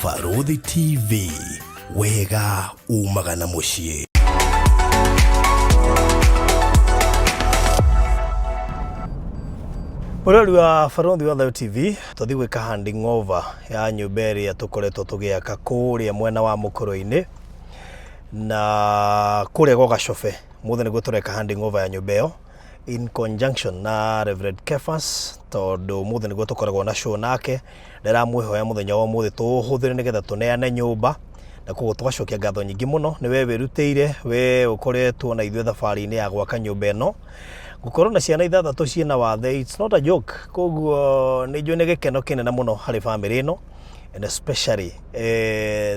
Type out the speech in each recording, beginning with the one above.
Barũthi TV, wega umaga na mũciĩ. Mũrori wa Barũthi wa Thayũ TV, tũthiĩ gwĩka handing over ya nyũmba ĩrĩa tũkoretwo tũgĩaka kũrĩa mwena wa Mũkũrũ-inĩ na kũrĩa gwa Gacobe. Mũthĩ nĩguo tũreka handing over ya nyũmba ĩyo in conjunction na Reverend Kefas tondũ mũthĩ nĩguo tũkoragwo na show nake. Ndĩramwĩhoya mũthenya wa ũmũthĩ tũũhũthĩre nĩgetha tũneane nyũmba na koguo tũgacokia ngatho nyingĩ mũno nĩ we wĩrutĩire, we ũkoretwo na ithuĩ thabarĩ-inĩ ya gwaka nyũmba ĩno. Gũkorwo na ciana ithathatũ ciĩna wathe it's not a joke, koguo nĩ njũĩ nĩ gĩkeno kĩnene mũno harĩ bamĩrĩ ĩno and especially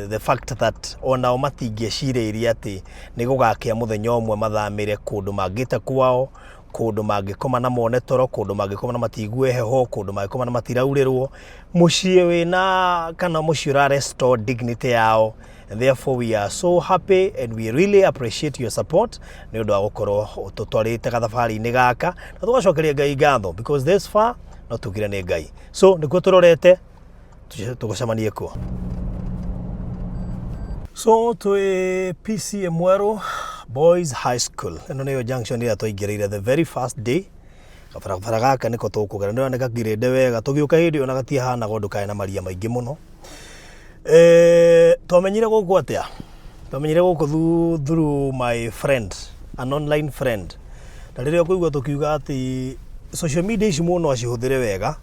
the fact that onao matingĩecirĩirie atĩ nĩ gũgakĩa mũthenya ũmwe mathamĩre kũndũ mangĩte kwao, kũndũ mangĩkoma na mone toro, kũndũ mangĩkoma na matigue heho, kũndũ mangĩkoma na matiraurĩrwo, mũciĩ wĩna kana mũciĩ ũra restore dignity yao. And therefore we are so happy and we really appreciate your support nĩ ũndũ wa gũkorwo ũtũtwarĩte gathabarĩ-inĩ gaka na tũgacokeria Ngai ngatho because this far no tugire nĩ Ngai. So nĩkuo tũrorete tũgũcemanie kuo. So twĩ PCA Mwerũ Boys High School. Ĩno nĩyo junction ĩrĩa twaingĩrĩire the very first day. Gabarabara gaka nĩko tũkũgera. Nĩũrona nĩ gakirĩnde wega. Tũgĩũka hĩndĩ ĩyo na gatiahanaga ũndũ karĩ na maria maingĩ mũno. Twamenyire gũkũ atĩa? Twamenyire gũkũ through my friend, an online friend. Na rĩrĩa ũkũigua tũkiuga atĩ social media ici mũndũ no acihũthĩre wega,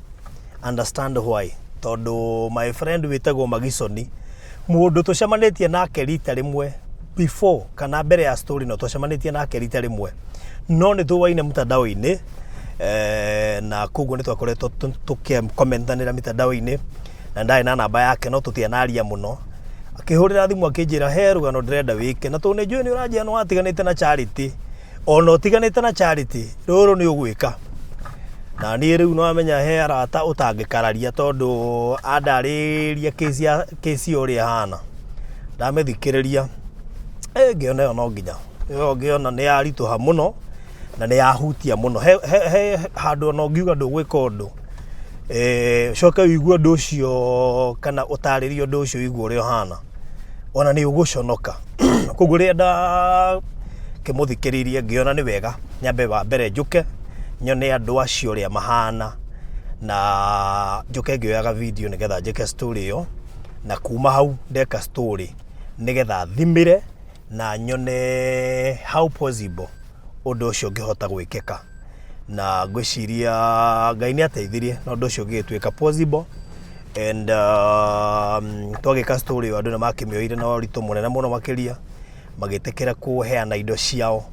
understand why. Tondũ my friend wĩtagwo Magisoni, mũndũ tũcemanĩtie nake rita rĩmwe before kana mbere ya story no twacemanĩtie nake rita rĩmwe, no nĩ tũwaine mtandao-inĩ na koguo nĩ twakoretwo tũkĩkomentanĩra mitandao-inĩ na ndarĩ na namba yake no tũtianaria mũno. Akĩhũrĩra thimũ akĩnjĩra he rũgano ndĩrenda wĩke na tondũ nĩ njũĩ nĩ ũranjĩra nĩ watiganĩte na Charity, ona ũtiganĩte na Charity rũrũ nĩ ũgwĩka. Na niĩ rĩu nĩ wamenya he arata ũtangĩkararia tondũ andarĩria case ya case ĩyo ũrĩa ĩhana, ndamĩthikĩrĩria ngĩona ĩyo no nginya, ĩyo ngĩona nĩ yaritũha mũno na nĩ yahutia mũno. He handũ ona ũngiuga ndũgwĩka ũndũ, ũcoke ũigue ũndũ ũcio kana ũtarĩrie ũndũ ũcio ũigue ũrĩa ũhana, ona nĩ ũgũconoka. Koguo rĩrĩa ndakĩmũthikĩrĩirie ngĩona nĩ wega nyambe wa mbere njũke nyone andũ acio ũrĩa mahana na njũke ngĩoyaga video nĩgetha njĩke story ĩyo, na kuma hau ndeka story nĩgetha thimĩre na nyone how possible ũndũ ũcio ũngĩhota gwĩkĩka. Na ngwĩciria Ngai nĩ ateithirie na ũndũ ũcio ũgĩgĩtuĩka possible and twagĩka story ĩyo andũ nĩ makĩmĩoire na ũritũ mũnene mũno makĩria, magĩtĩkĩra kũheana indo ciao.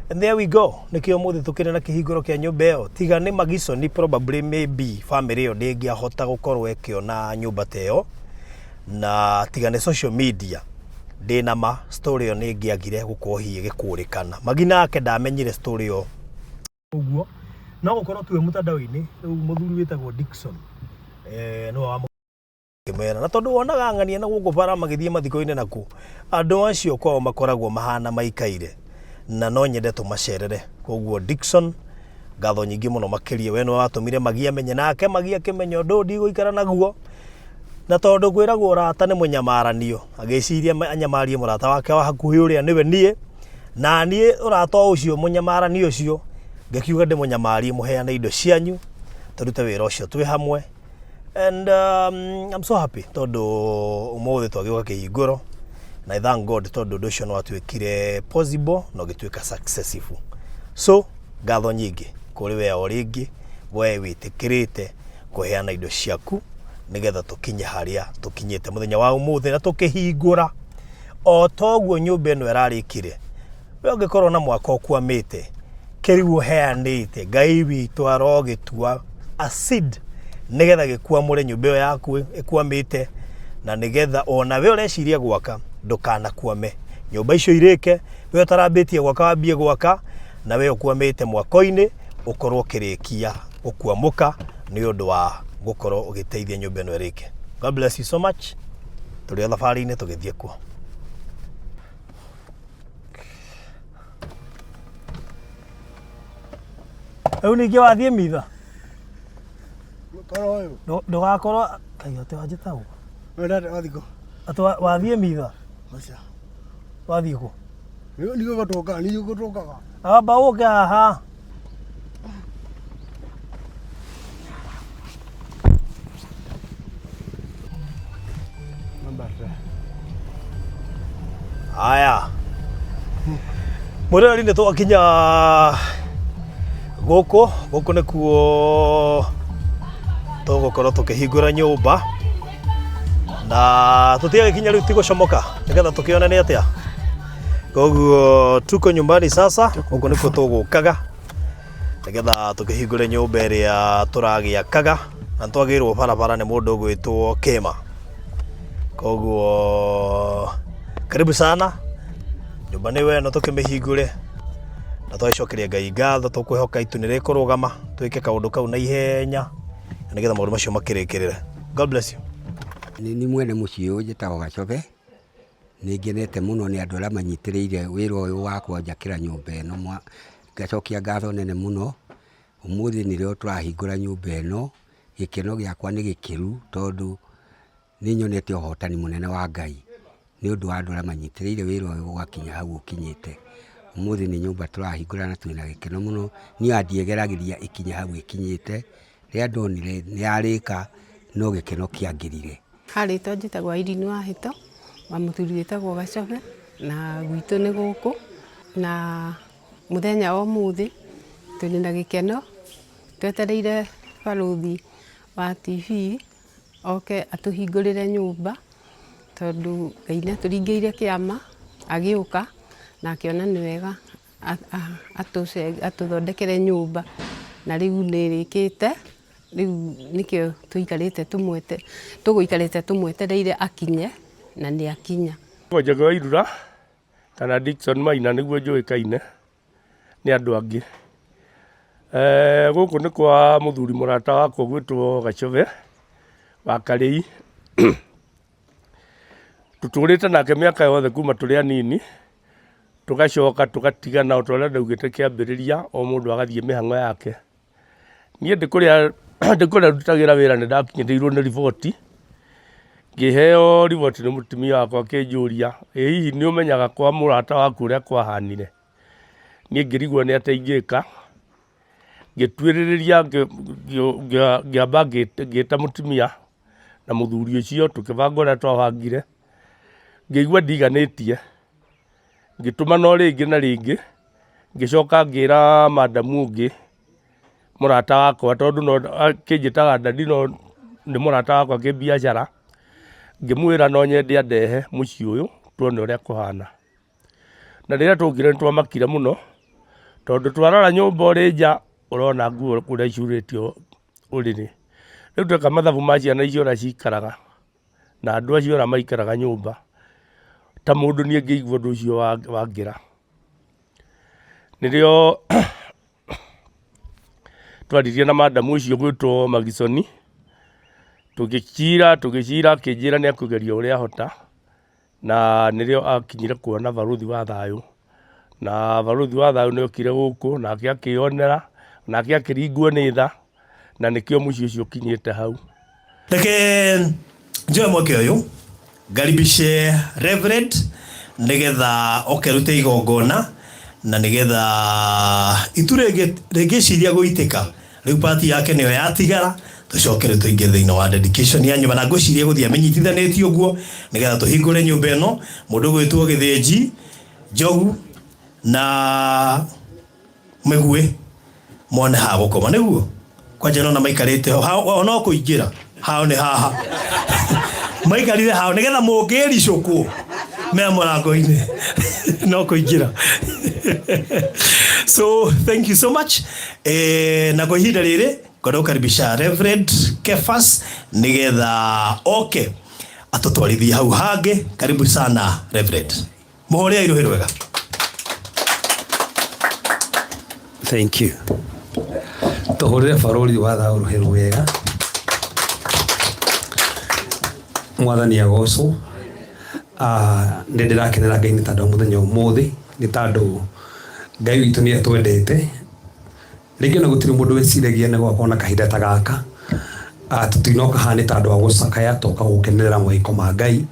And there we go. Nĩkĩo ũmũthĩ tũkĩrĩ na kĩhingũro kĩa nyũmba ĩyo. Tiga nĩ Magisoni probably maybe family ĩyo ndĩngĩahota gũkorwo ĩkĩona nyũmba ta ĩyo. Na tiga nĩ social media ndĩna ma story ĩyo nĩ ĩngĩagire gũkorwo hihi ĩgĩkũrĩkana. Magi nake ndamenyire story ĩyo ũguo. No gũkorwo tu e mũtandao-inĩ, rĩu mũthuri wĩtagwo Dickson nĩwe wa kĩmera. Na tondũ wonaga ng'ania na gũkũ bara magĩthiĩ mathiko-inĩ na kũ, andũ acio kwao makoragwo mahana maikaire na no nyende tũmacerere. Koguo Dickson, ngatho nyingĩ mũno makĩria, we nĩwe watũmire Magi amenye, nake Magi akĩmenya ũndũ ũyũ ndigũikara naguo. Na tondũ kwĩragwo ũrata nĩ mũnyamaranio, agĩciria anyamarie mũrata wake wa hakuhĩ ũrĩa nĩwe niĩ, na niĩ ũrata o ũcio mũnyamaranio ũcio, ngĩkiuga ndĩmũnyamarie mũheane indo cianyu, tũrute wĩra ũcio twĩ hamwe. And I'm so happy tondũ ũmũthĩ twagĩũka kĩhingũro na I thank God tondũ ũndũ ũcio nĩ watuĩkire possible na ũgĩtuĩka successful. So ngatho nyingĩ kũrĩ we o rĩngĩ, we wĩtĩkĩrĩte kũheana indo ciaku nĩgetha tũkinye harĩa tũkinyĩte mũthenya wa ũmũthĩ na tũkĩhingũra. O toguo nyũmba ĩno ĩrarĩkire, we ũngĩkorwo na mwaka ũkwamĩte, kĩrĩu ũheanĩte, Ngai witũ arogĩtua a seed nĩgetha gĩkwamũre nyũmba ĩyo yaku ĩkwamĩte, na nĩgetha ona we ũreciria gwaka ndũkanakwame. Nyũmba icio irĩke, we ũtarambĩtie gwaka wambie gwaka, na we ũkwamĩte mwako-inĩ ũkorwo ũkĩrĩkia gũkwamũka nĩ ũndũ wa gũkorwo ũgĩteithia nyũmba ĩno ĩrĩke. God bless you so much. Tũrĩ o thabarĩ-inĩ tũgĩthiĩ kuo. Rĩu ningĩ wathiĩ mitha Mũtaro ũyũ. Ndũgakorwo Ngai atĩ wanjĩta ũguo. Wendete wathiĩ kũ? Atĩ wathiĩ mitha? Aca. Wathiĩ kũ? Nĩguo gũtũngaga, nĩguo gũtũngaga. Amba ũke haha. Haya. Mwĩroreri nĩ twakinya gũkũ, gũkũ nĩkuo tũgũkorwo tũkĩhingũra nyũmba na tũtigagĩkinya rĩu ti gũcomoka nĩgetha tũkĩone nĩ atĩa. Koguo tuko nyumbani sasa, gũkũ nĩkuo tũgũkaga nĩgetha tũkĩhingũre nyũmba ĩrĩa tũragĩakaga na nĩtwagĩrwo barabara nĩ mũndũ ũgwĩtwo Kĩma. Koguo karibu sana, nyũmba nĩyo ĩno tũkĩmĩhingũre na twagĩcokeria Ngai ngatho tũkwĩhoka itu nĩ rĩkũrũgama twĩke kaũndũ kau na ihenya na nĩgetha maũndũ macio makĩrĩkĩrĩre. God bless you. Nĩ niĩ mwene mũciĩ ũyũ njĩtagwo Gacobe, nĩ ngenete mũno nĩ andũ arĩa manyitĩrĩire wĩra ũyũ wa kũnjakĩra nyũmba ĩno, ngacokia ngatho nene mũno, ũmũthĩ nĩrĩo tũrahingũra nyũmba ĩno, gĩkeno gĩakwa nĩ gĩkĩru tondũ nĩ nyonete ũhotani mũnene wa Ngai, nĩ ũndũ wa andũ arĩa manyitĩrĩire wĩra ũyũ ũgakinya hau ũkinyĩte. Ũmũthĩ nĩ nyũmba tũrahingũra na twĩna gĩkeno mũno, niĩ ona ndiegeragĩria ĩkinye hau ĩkinyĩte, rĩrĩa ndonire nĩ yarĩka no gĩkeno kĩangĩrire. Ha rĩtwa njĩtagwo Irene Wahĩto, wa mũthuri wĩtagwo Gacobe, na gwitũ nĩ gũkũ, na mũthenya wa ũmũthĩ tũrĩ na gĩkeno, twetereire barũthi wa TV oke atũhingũrĩre nyũmba, tondũ Ngai nĩ atũringĩire kĩama, agĩũka na akĩona nĩ wega atũthondekere nyũmba, na rĩu nĩ ĩrĩkĩte. Rĩu nĩkĩo tũikarĩte tũmwete tũgũikarĩte tũmwetereire akinye na nĩ akinya. Njagi wa Irura kana Dickson Maina nĩguo njũĩkaine nĩ andũ angĩ. Gũkũ nĩ kwa mũthuri mũrata wakwa ũgwĩtwo Gacũbe wa Karĩi. Tũtũrĩte nake mĩaka yothe kuma tũrĩ anini, tũgacoka tũgatigana o ta ũrĩa ndaugĩte kĩambĩrĩria, o mũndũ agathiĩ mĩhang'o yake. Niĩ ndĩ kũrĩa ndĩ kũrĩa ndutagĩra wĩra nĩ ndakinyĩrĩirwo nĩ riboti, ngĩheo riboti nĩ mũtumia wakwa akĩnjũria, ĩ hihi nĩ ũmenyaga kwa mũrata waku ũrĩa kwahanire? Niĩ ngĩrigwo nĩ atĩa ingĩka, ngĩtuĩrĩria ngĩamba ngĩta mũtumia na mũthuri ũcio tũkĩbanga ũrĩa twabangire, ngĩigua ndiganĩtie, ngĩtũmana o rĩngĩ na rĩngĩ. Ngĩcoka ngĩra madam ũngĩ, mũrata wakwa tondũ no akĩnjĩtaga daddy no nĩ mũrata wakwa kĩbiacara, ngĩmwĩra no nyende andehe mũciĩ ũyũ tuone ũrĩa kũhana. Na rĩrĩa twokire nĩ twamakire mũno, tondũ twarora nyũmba ũrĩ nja ũrona nguo ũrĩa icurĩtio ũrĩrĩ. Rĩu tweka mathabu ma ciana icio ũrĩa cikaraga, na andũ acio ũrĩa maikaraga nyũmba, ta mũndũ niĩ ngĩigua ũndũ ũcio wangĩra. Nĩrĩo twaririe na madam ũcio ũgwĩtwo Magisoni, tũgĩcira tũgĩcira akĩnjĩra nĩ ekũgeria ũrĩa ahota, na nĩrĩo akinyire kuona barũthi wa thayũ, na barũthi wa thayũ nĩ okire gũkũ nake akĩyonera, nake akĩringwo nĩ tha, na nĩkĩo mũciĩ ũcio ũkinyĩte hau. Reke njoe mweke ũyũ ngaribishe Reverend nĩgetha oke rute igongona na nĩgetha itu rĩngĩciria gũitĩka rĩu pati yake nĩyo yatigara tũcoke rĩu tũingĩre thĩinĩ wa dedication ya nyũmba na ngwĩciria gũthiĩ amenyitithanĩtie ũguo nĩgetha tũhingũre nyũmba ĩno mũndũ ũgwĩtwo Gĩthĩnji Njogu na Mĩguĩ mone ha gũkoma nĩguo kwanja nona maikarĩte ho o no kũingĩra hao nĩ haha maikarire hao nĩgetha mũngĩricũkwo me mũrango-inĩ no kũingĩra so thank you so much eh, na kwa ihinda rĩrĩ ngwenda gũkaribisha Reverend Kefas nĩgetha oke atũtwarithie hau hangĩ karibu sana Reverend Mũhũrĩai rũhĩ rwega. Thank you. Tũhũrĩre barũri wa thayũ rũhĩ rwega. Mwathani agocwo. Ah, nĩ ndĩrakenera Ngai nĩ tondũ wa mũthenya ũmũthĩ nĩ tondũ Ngai witũ nĩ atwendete. Rĩngĩ ona gũtirĩ mũndũ wĩciragia nĩ gũgakorwo na kahinda ta gaka. Tũtinoka haha nĩ ta andũ a gũcakaya, toka gũkenerera mawĩko ma Ngai.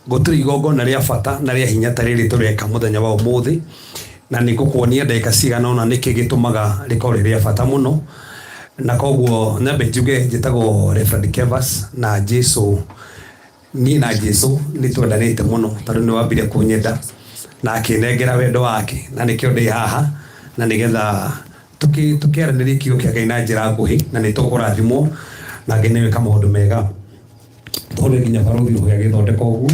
Gũtirĩ igongona rĩa bata na rĩa hinya ta rĩrĩ tũreka mũthenya wa ũmũthĩ, na nĩ ngũkuonia ndagĩka cigana ũna nĩkĩ gĩtũmaga rĩkorwo rĩ rĩa bata mũno. Na koguo nyambe njuge njĩtagwo Reverend Kevas na Jesu, niĩ na Jesu nĩ twendanĩte mũno tondũ nĩ wambire kũnyenda na akĩnengera wendo wake, na nĩkĩo ndĩ haha, na nĩgetha tũkĩaranĩrie kiugo kĩa Ngai na njĩra nguhĩ, na nĩ tũkũrathimwo na Ngai nĩ gwĩka maũndũ mega. Tũhũrĩre nginya barũthi rũhĩ agĩthondeka ũguo.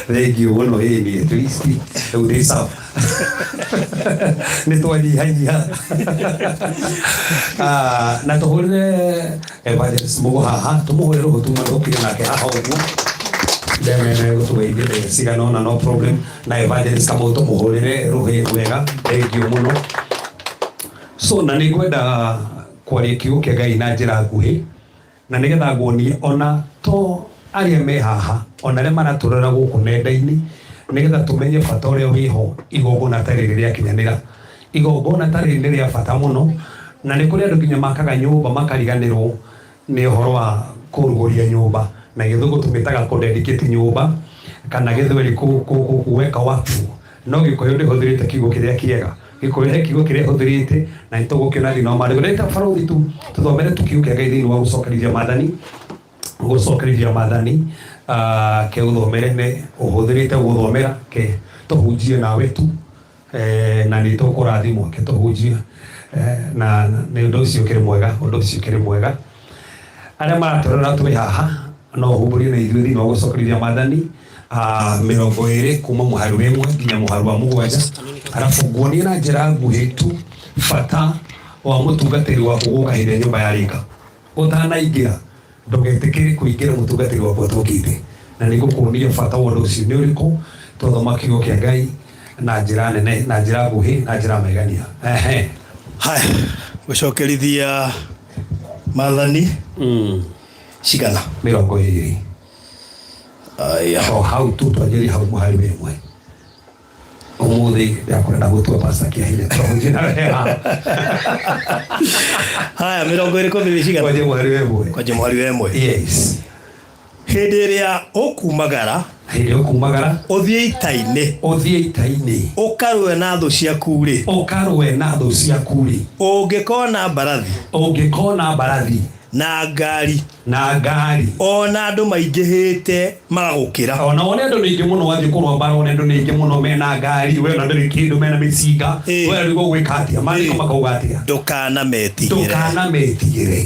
Thengiũ mũno. Ĩni at least rĩu ndĩ sawa, nĩ twanyihanyiha. Na tũhũrĩre Evangelist Mũgo haha, tũmũhũrĩre rũhĩ tuma tũkire nake haha ũguo ndemene gũtũgeithia ndagĩka cigana ũna, no problem. Na Evangelist Kamau tũmũhũrĩre rũhĩ wega, thengiũ mũno. So na nĩ ngwenda kwaria kiugo kĩa Ngai na njĩra nguhĩ, na nĩgetha nguonie ona to arĩa me haha, ona arĩa maratũrora gũkũ nenda-inĩ, nĩgetha tũmenye bata ũrĩa wĩho igongona ta rĩrĩ rĩakinyanĩra. Igongona ta rĩrĩ nĩ rĩa bata mũno, na nĩ kũrĩ andũ nginya makaga nyũmba makariganĩrwo nĩ ũhoro wa kũrugũria nyũmba, na gĩthũngũ tũmĩtaga kũ-dedicate nyũmba, kana gĩthweri kuweka wakfu. No gĩkũyũ ndĩhũthĩrĩte kiugo kĩrĩa kĩega. Gĩkũyũ he kiugo kĩrĩa ĩhũthĩrĩte, na nĩ tũgũkĩona thĩinĩ wa maandĩko. Ndĩrenda barũthi tu tũthomere tu kiugo kĩa Ngai thĩinĩ wa gũcokerithia maathani, gũcokerithia maathani. Ke ũthomere, nĩ ũhũthĩrĩte gũthomera, ke tũhunjie nawe tu, na nĩ tũkũrathimwo. Ke tũhunjie, na nĩ ũndũ ũcio ũkĩrĩ mwega, ũndũ ũcio ũkĩrĩ mwega. Arĩa maratũrora twĩ haha, no ũhumbũrie na ithuĩ thĩinĩ wa gũcokerithia maathani 20 kuma mũhari wa 1 nginya mũhari wa 7, arabu nguonie na njĩra nguhĩ tu bata wa mũtungatĩri waku gũka hĩndĩ ĩrĩa nyũmba yarĩka. Ũtanaingĩra, ndũgetĩkĩre kũingĩra mũtungatĩri waku atokĩte, na nĩ ngũkuonia bata wa ũndũ ũcio nĩ ũrĩkũ twathoma kiugo kĩa Ngai na njĩra nene, na njĩra nguhĩ, na njĩra magegania. Ehe. Haya, gũcokerithia maathani cigana? 20. Aya. O hau tu twanjĩrĩrie hau mũhari wa 1. Ũmũthĩ ndakũrenda gũtua pasta kĩa hinya tũhunjie na wega. Haya, 20 kwambĩrĩria cigana? Kwanjia mũhari wa 1. Kwanjia mũhari wa 1. Yes. Hĩndĩ ĩrĩa ũkumagara, hĩndĩ ĩrĩa ũkumagara, ũthiĩ ita-inĩ, ũthiĩ ita-inĩ, ũkarũe na thũ ciaku rĩ, ũkarũe na thũ ciaku rĩ, ũngĩkona mbarathi, ũngĩkona mbarathi, na ngari, na ngari, ona andũ maingĩhĩte magagũkĩra, ona wone andũ nĩ aingĩ mũno, wathiĩ kũrũa mbara wone andũ nĩ aingĩ mũno mena ngari, we ona ndũrĩ kĩndũ, mena mĩcinga, we rĩu ũgwĩka atĩa? Maandĩko makauga atĩa? Ndũkanametigĩre. Ndũkanametigĩre.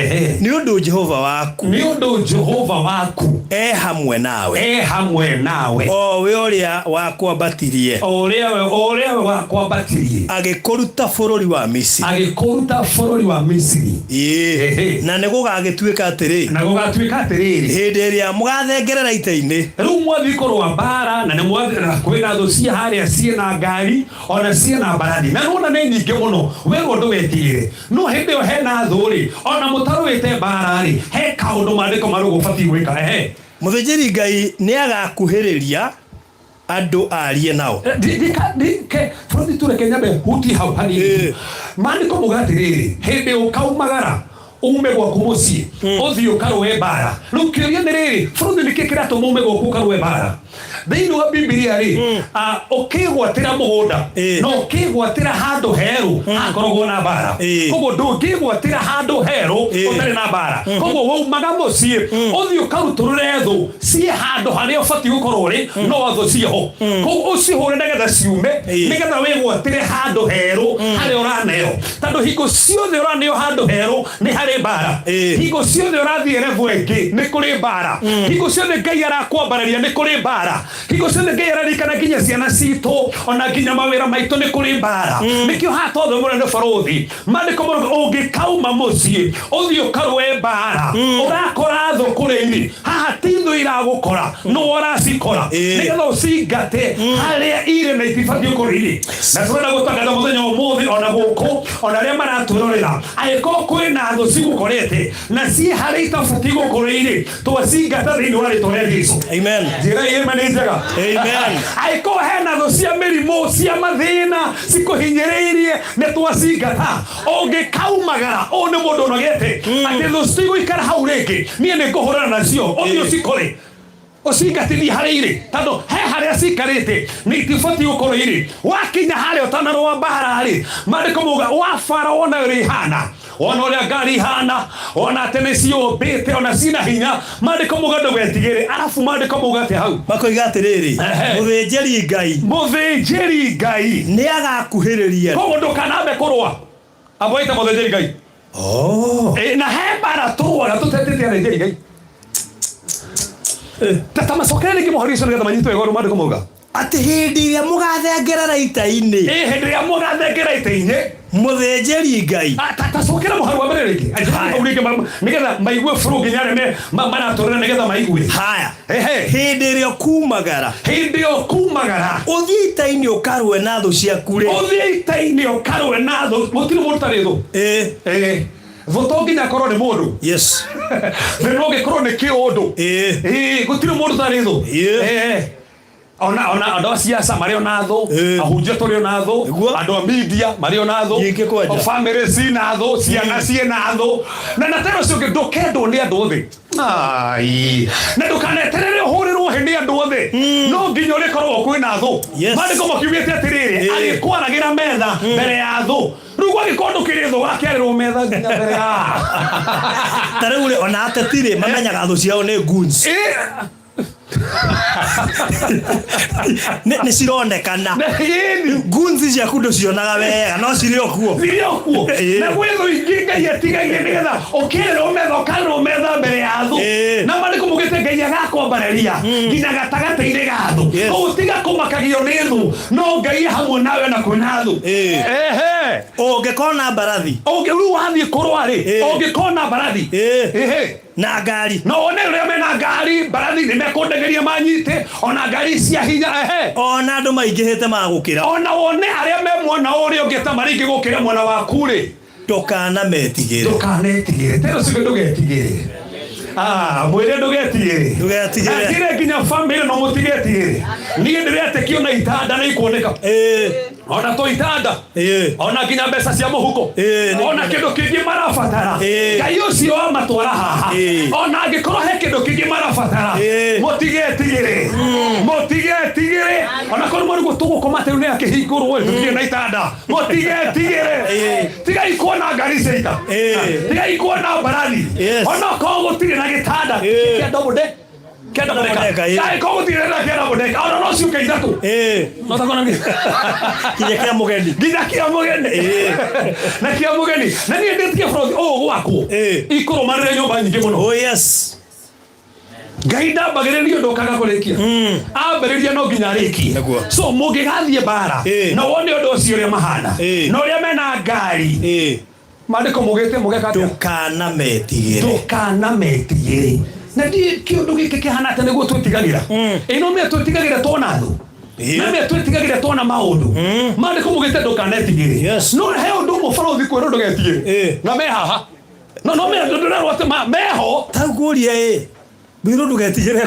Ehe. Nĩ ũndũ Jehova waku, nĩ ũndũ Jehova waku, e hamwe nawe, e hamwe nawe, o we ũrĩa wakwambatirie, o ũrĩa we wakwambatirie, agĩkũruta bũrũri wa Misiri, agĩkũruta bũrũri wa Misiri. Ĩĩ. Na nĩ gũgagĩtuĩka atĩrĩ, na gũgatuĩka atĩrĩrĩ, hĩndĩ ĩrĩa mũgathengerera ita-inĩ, rĩu mwathiĩ kũrũa mbara na nĩ mwathiĩ kwĩna thũ ciĩ harĩa ciĩna ngari ona ciĩna mbarathi na nĩwona nĩ nyingĩ mũno, werwo ndũgetigĩre. No hĩndĩ ĩyo hena thũ rĩ, ona mũtarũĩte mbara rĩ, he kaũndũ maandĩko marauga ũbatiĩ gwĩka. Ehe. Mũthĩnjĩri Ngai nĩagakuhĩrĩria andũ arie nao. Bũrũri tureke nyambe hutie hau hanini. Maandĩko mauga atĩrĩrĩ, hĩndĩ ũkaumagara ume gwaku mũciĩ ũthiĩ ũkarũe mbara. Rĩu kĩũria nĩ rĩrĩ, bũrũri, nĩkĩ kĩratũma ume gwaku ũkarũe mbara? Thĩinĩ wa Bibilia rĩ, ũkĩgwatĩra mũgũnda na ũkĩgwatĩra handũ herũ hakoragwo na mbara. Koguo ndũngĩgwatĩra handũ herũ ũtarĩ na mbara. Koguo waumaga mũciĩ ũthiĩ ũkarutũrũre thũ ciĩ handũ harĩa ũbatiĩ gũkorwo ũrĩ, no thũ ciĩho. Koguo ũcihũre nĩgetha ciume, nĩgetha wĩgwatĩre handũ herũ harĩa ũraneo, tondũ hingo ciothe ũraneo handũ herũ nĩ harĩ mbara. Hingo ciothe ũrathiĩ level ĩngĩ nĩ kũrĩ mbara. Hingo ciothe Ngai arakwambararia nĩ kũrĩ mbara. Hingo ciothe Ngai araririkana nginya ciana citũ ona nginya mawĩra maitũ nĩ kũrĩ mbara. Nĩkĩo haha twathomera nĩ barũthi maandĩko marauga ũngĩkauma mũciĩ ũthiĩ ũkarũe mbara, ũrakora thũ kũrĩa irĩ. Haha ti thũ iragũkora, nĩwe ũracikora, nĩgetha ũcingate harĩa irĩ na itibatiĩ gũkorwo irĩ. Na tũrenda gũtangatha mũthenya wa ũmũthĩ Ona gũkũ, ona arĩa maratwĩrorera, angĩkorwo kwĩna thũ cigũkorete na ciĩ harĩa itabatiĩ gũkorwo irĩ, twacingata thĩinĩ wa rĩtwa rĩa Jesu. Amen. Njĩra ĩma nĩ njega. Amen. Angĩkorwo hena thũ cia mĩrimũ, cia mathĩna cikũhinyĩrĩirie, nĩ twacingata. Ũngĩkaumagara, ũyũ nĩ mũndũ ũnogete atĩ thũ citigũikara hau rĩngĩ, niĩ nĩ ngũhũrana nacio, ũthiĩ ũcikore, ũcingatithie harĩa irĩ, tondũ he harĩa cikarĩte nĩ itibatiĩ gũkorwo irĩ. Wakinya harĩa ũtanarũa mbara rĩ, maandĩko mauga wabara wona ũrĩa ihana, wona ũrĩa ngari ihana, wona atĩ nĩ ciũmbĩte ona cina hinya, maandĩko mauga ndũgetigĩre. Arabu maandĩko mauga atĩ hau Makoiga atĩrĩrĩ, mũthĩnjĩri Ngai, mũthĩnjĩri Ngai nĩ agakuhĩrĩria. Koguo ndũkanambe kũrũa amboite mũthĩnjĩri Ngai. Na he mbara tũrũaga tũtetĩte athĩnjĩri Ngai. Ta macokere rĩngĩ mũhari ũcio nĩgetha manyitwo wega ũrĩa maandĩko mauga. Atĩ hĩndĩ ĩrĩa mũgathengerera ita-inĩ, Ĩ, hĩndĩ ĩrĩa mũgathengera ita-inĩ, mũthĩnjĩri Ngai. Ta cokera mũhari wa mbere rĩngĩ. Haya. Hau rĩngĩ nĩgetha maigue bũrũ nginya arĩa maratũrĩra nĩgetha maigue. Haya. Ehe. Hĩndĩ ĩrĩa ũkumagara, hĩndĩ ĩyo ũkumagara, ũthiĩ ita-inĩ ũkarũe na thũ ciaku rĩ, ũthiĩ ita-inĩ ũkarũe na thũ. Gũtirĩ mũndũ ũtarĩ thũ. Thũ to nginya akorwo nĩ mũndũ. Thũ no ũngĩkorwo nĩ kĩũndũ. Gũtirĩ mũndũ ũtarĩ thũ. Ona andũ a siasa marĩ ona thũ, ahunjia tũrĩ ona thũ, andũ a media marĩ ona thũ, Nyingĩ kwanja. o family cina thũ, ciana ciĩna thũ. Na tena ũcio ũngĩ, ndũkendwo nĩ andũ othe. Ai. Na ndũkaneterere ũhũrĩrwo hĩ nĩ andũ othe. No nginya ũrĩkorwo kwĩna thũ. Maandĩko makiugĩte atĩrĩrĩ, agĩkwaragĩra metha mbere ya thũ. Rĩu gwagĩkorwo ndũkĩrĩ thũ, wakĩarĩrwo metha nginya mbere ya. Ta rĩu rĩ, ona ateti rĩ, mamenyaga thũ ciao nĩ goons. Nĩ cironekana. Goons ciaku ndũcionaga wega, no cirĩ o kuo. Cirĩ o kuo. Na gwĩ thũ ingĩ Ngai atigagia nĩgetha ũkĩrĩrwo metha, ũkarĩrwo metha mbere ya thũ. Na maandĩko maugĩte Ngai agakwambarĩria nginya gatagatĩ-inĩ ga thũ. Koguo tiga kũmakagio nĩ thũ, no Ngai e hamwe nawe na kwĩna thũ. Ehe. Ũngĩkona mbarathi. Rĩu wathiĩ kũrũa rĩ, ũngĩkona mbarathi. Ehe. Na ngari. Na wone ũrĩa mena ngari, mbarathi nĩ mekũndegeria manyite, ona ngari cia hinya, ehe. Ona andũ maingĩhĩte magũkĩra. Ona wone arĩa me mwena ũrĩa ũngĩ ta marĩ aingĩ gũkĩra mwena waku rĩ. Ndũkanametigĩre. Ndũkanetigĩre. Tena ũcio ndũgetigĩre. Mwĩre ndũgetigĩre. Ndũgetigĩre. Na njĩre nginya family no mũtigetigĩre. Niĩ ndĩretĩkio na itanda nĩ ikuoneka. Ona to itanda. Ona nginya mbeca cia mũhuko. Ona kĩndũ kĩngĩ marabatara. Ngai ũcio wamatwara haha. Ona angĩkorwo he kĩndũ kĩngĩ marabatara. Mũtigetigĩre. Mũtigetigĩre. Ona korwo mwarigwo tũgũkoma atĩ rĩu nĩ akĩhingũrwo ĩ, tũtirĩ na itanda. Mũtigetigĩre. Tigai kuona ngari cia ita. Tigai kuona mbarathi. Ona korwo gũtirĩ na gĩtanda. Kĩa double deck. Kĩa double decker. Double decker, ĩĩ. Tigai korwo gũtirĩ na kĩa double decker. Ona no ciũke ithatũ. No takona nĩ. Nginya kĩa mũgeni. Nginya kĩa mũgeni. Na kĩa mũgeni. Na niĩ ndĩtigie bũrũri ũyũ gwakwo. Ikũrũmanĩre nyũmba nyingĩ mũno. Oh yes. Ngai ndambagĩrĩria ũndũ ũkaga kũrĩkia. Ambĩrĩria no nginya arĩkie. So mũngĩgathiĩ mbara, na wone ũndũ ũcio ũrĩa mahana, na ũrĩa mena ngari. Maandĩko maugĩte mũgeka atĩa? Ndũkanametigĩre. Ndũkanametigĩre. Na ndiĩ kĩũndũ gĩkĩ kĩhana atĩa nĩguo twĩtigagĩra. Ĩ no mĩa twĩtigagĩra tuona thũ. Na mĩa twĩtigagĩra tuona maũndũ. Maandĩko maugĩte ndũkanetigĩre. No he ũndũ ũmwe barũthi kwĩrwo ndũgetigĩre. Na me haha. No, no, me, ndũrerwo atĩ meho. Ta ngũrie ĩ. Mwĩrwo ndũgetigĩre.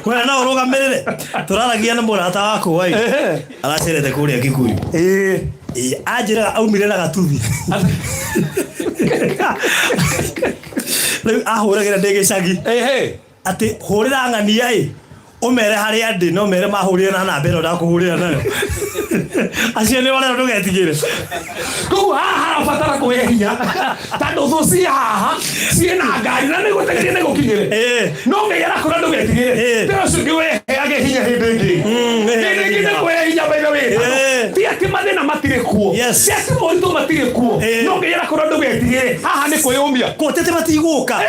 We no ũrũgamĩrĩre. Tũraragia na mũrata wakwa ĩ. Aracerete kũrĩa Kikuyu. Anjĩraga aumire na gatuthi. Rĩu ahũragĩra ndĩ gĩcagi. Atĩ hũrĩra ng'ania ĩ. Ũmere harĩa ndĩ, no mere mahũrĩre na namba ĩno ndakũhũrĩra nayo. Acio nĩ ũrerwo ndũgetigĩre. Koguo haha harabatara kũhe hinya. Tondũ thũ ciĩ haha, ciĩna ngari na nĩgũtegeria nĩgũkinyĩre. No Ngai arakũra ndũgetigĩre. Tena ũcio ũngĩ weheage hinya hĩndĩ ĩngĩ. Hĩndĩ ĩngĩ nĩ kũhe hinya by the way. Ti atĩ mathĩna matirĩ kuo. Ti atĩ moritũ matirĩ kuo. No Ngai arakũra ndũgetigĩre. Haha nĩ kwĩyũmia. Kũ tĩ atĩ matigũka.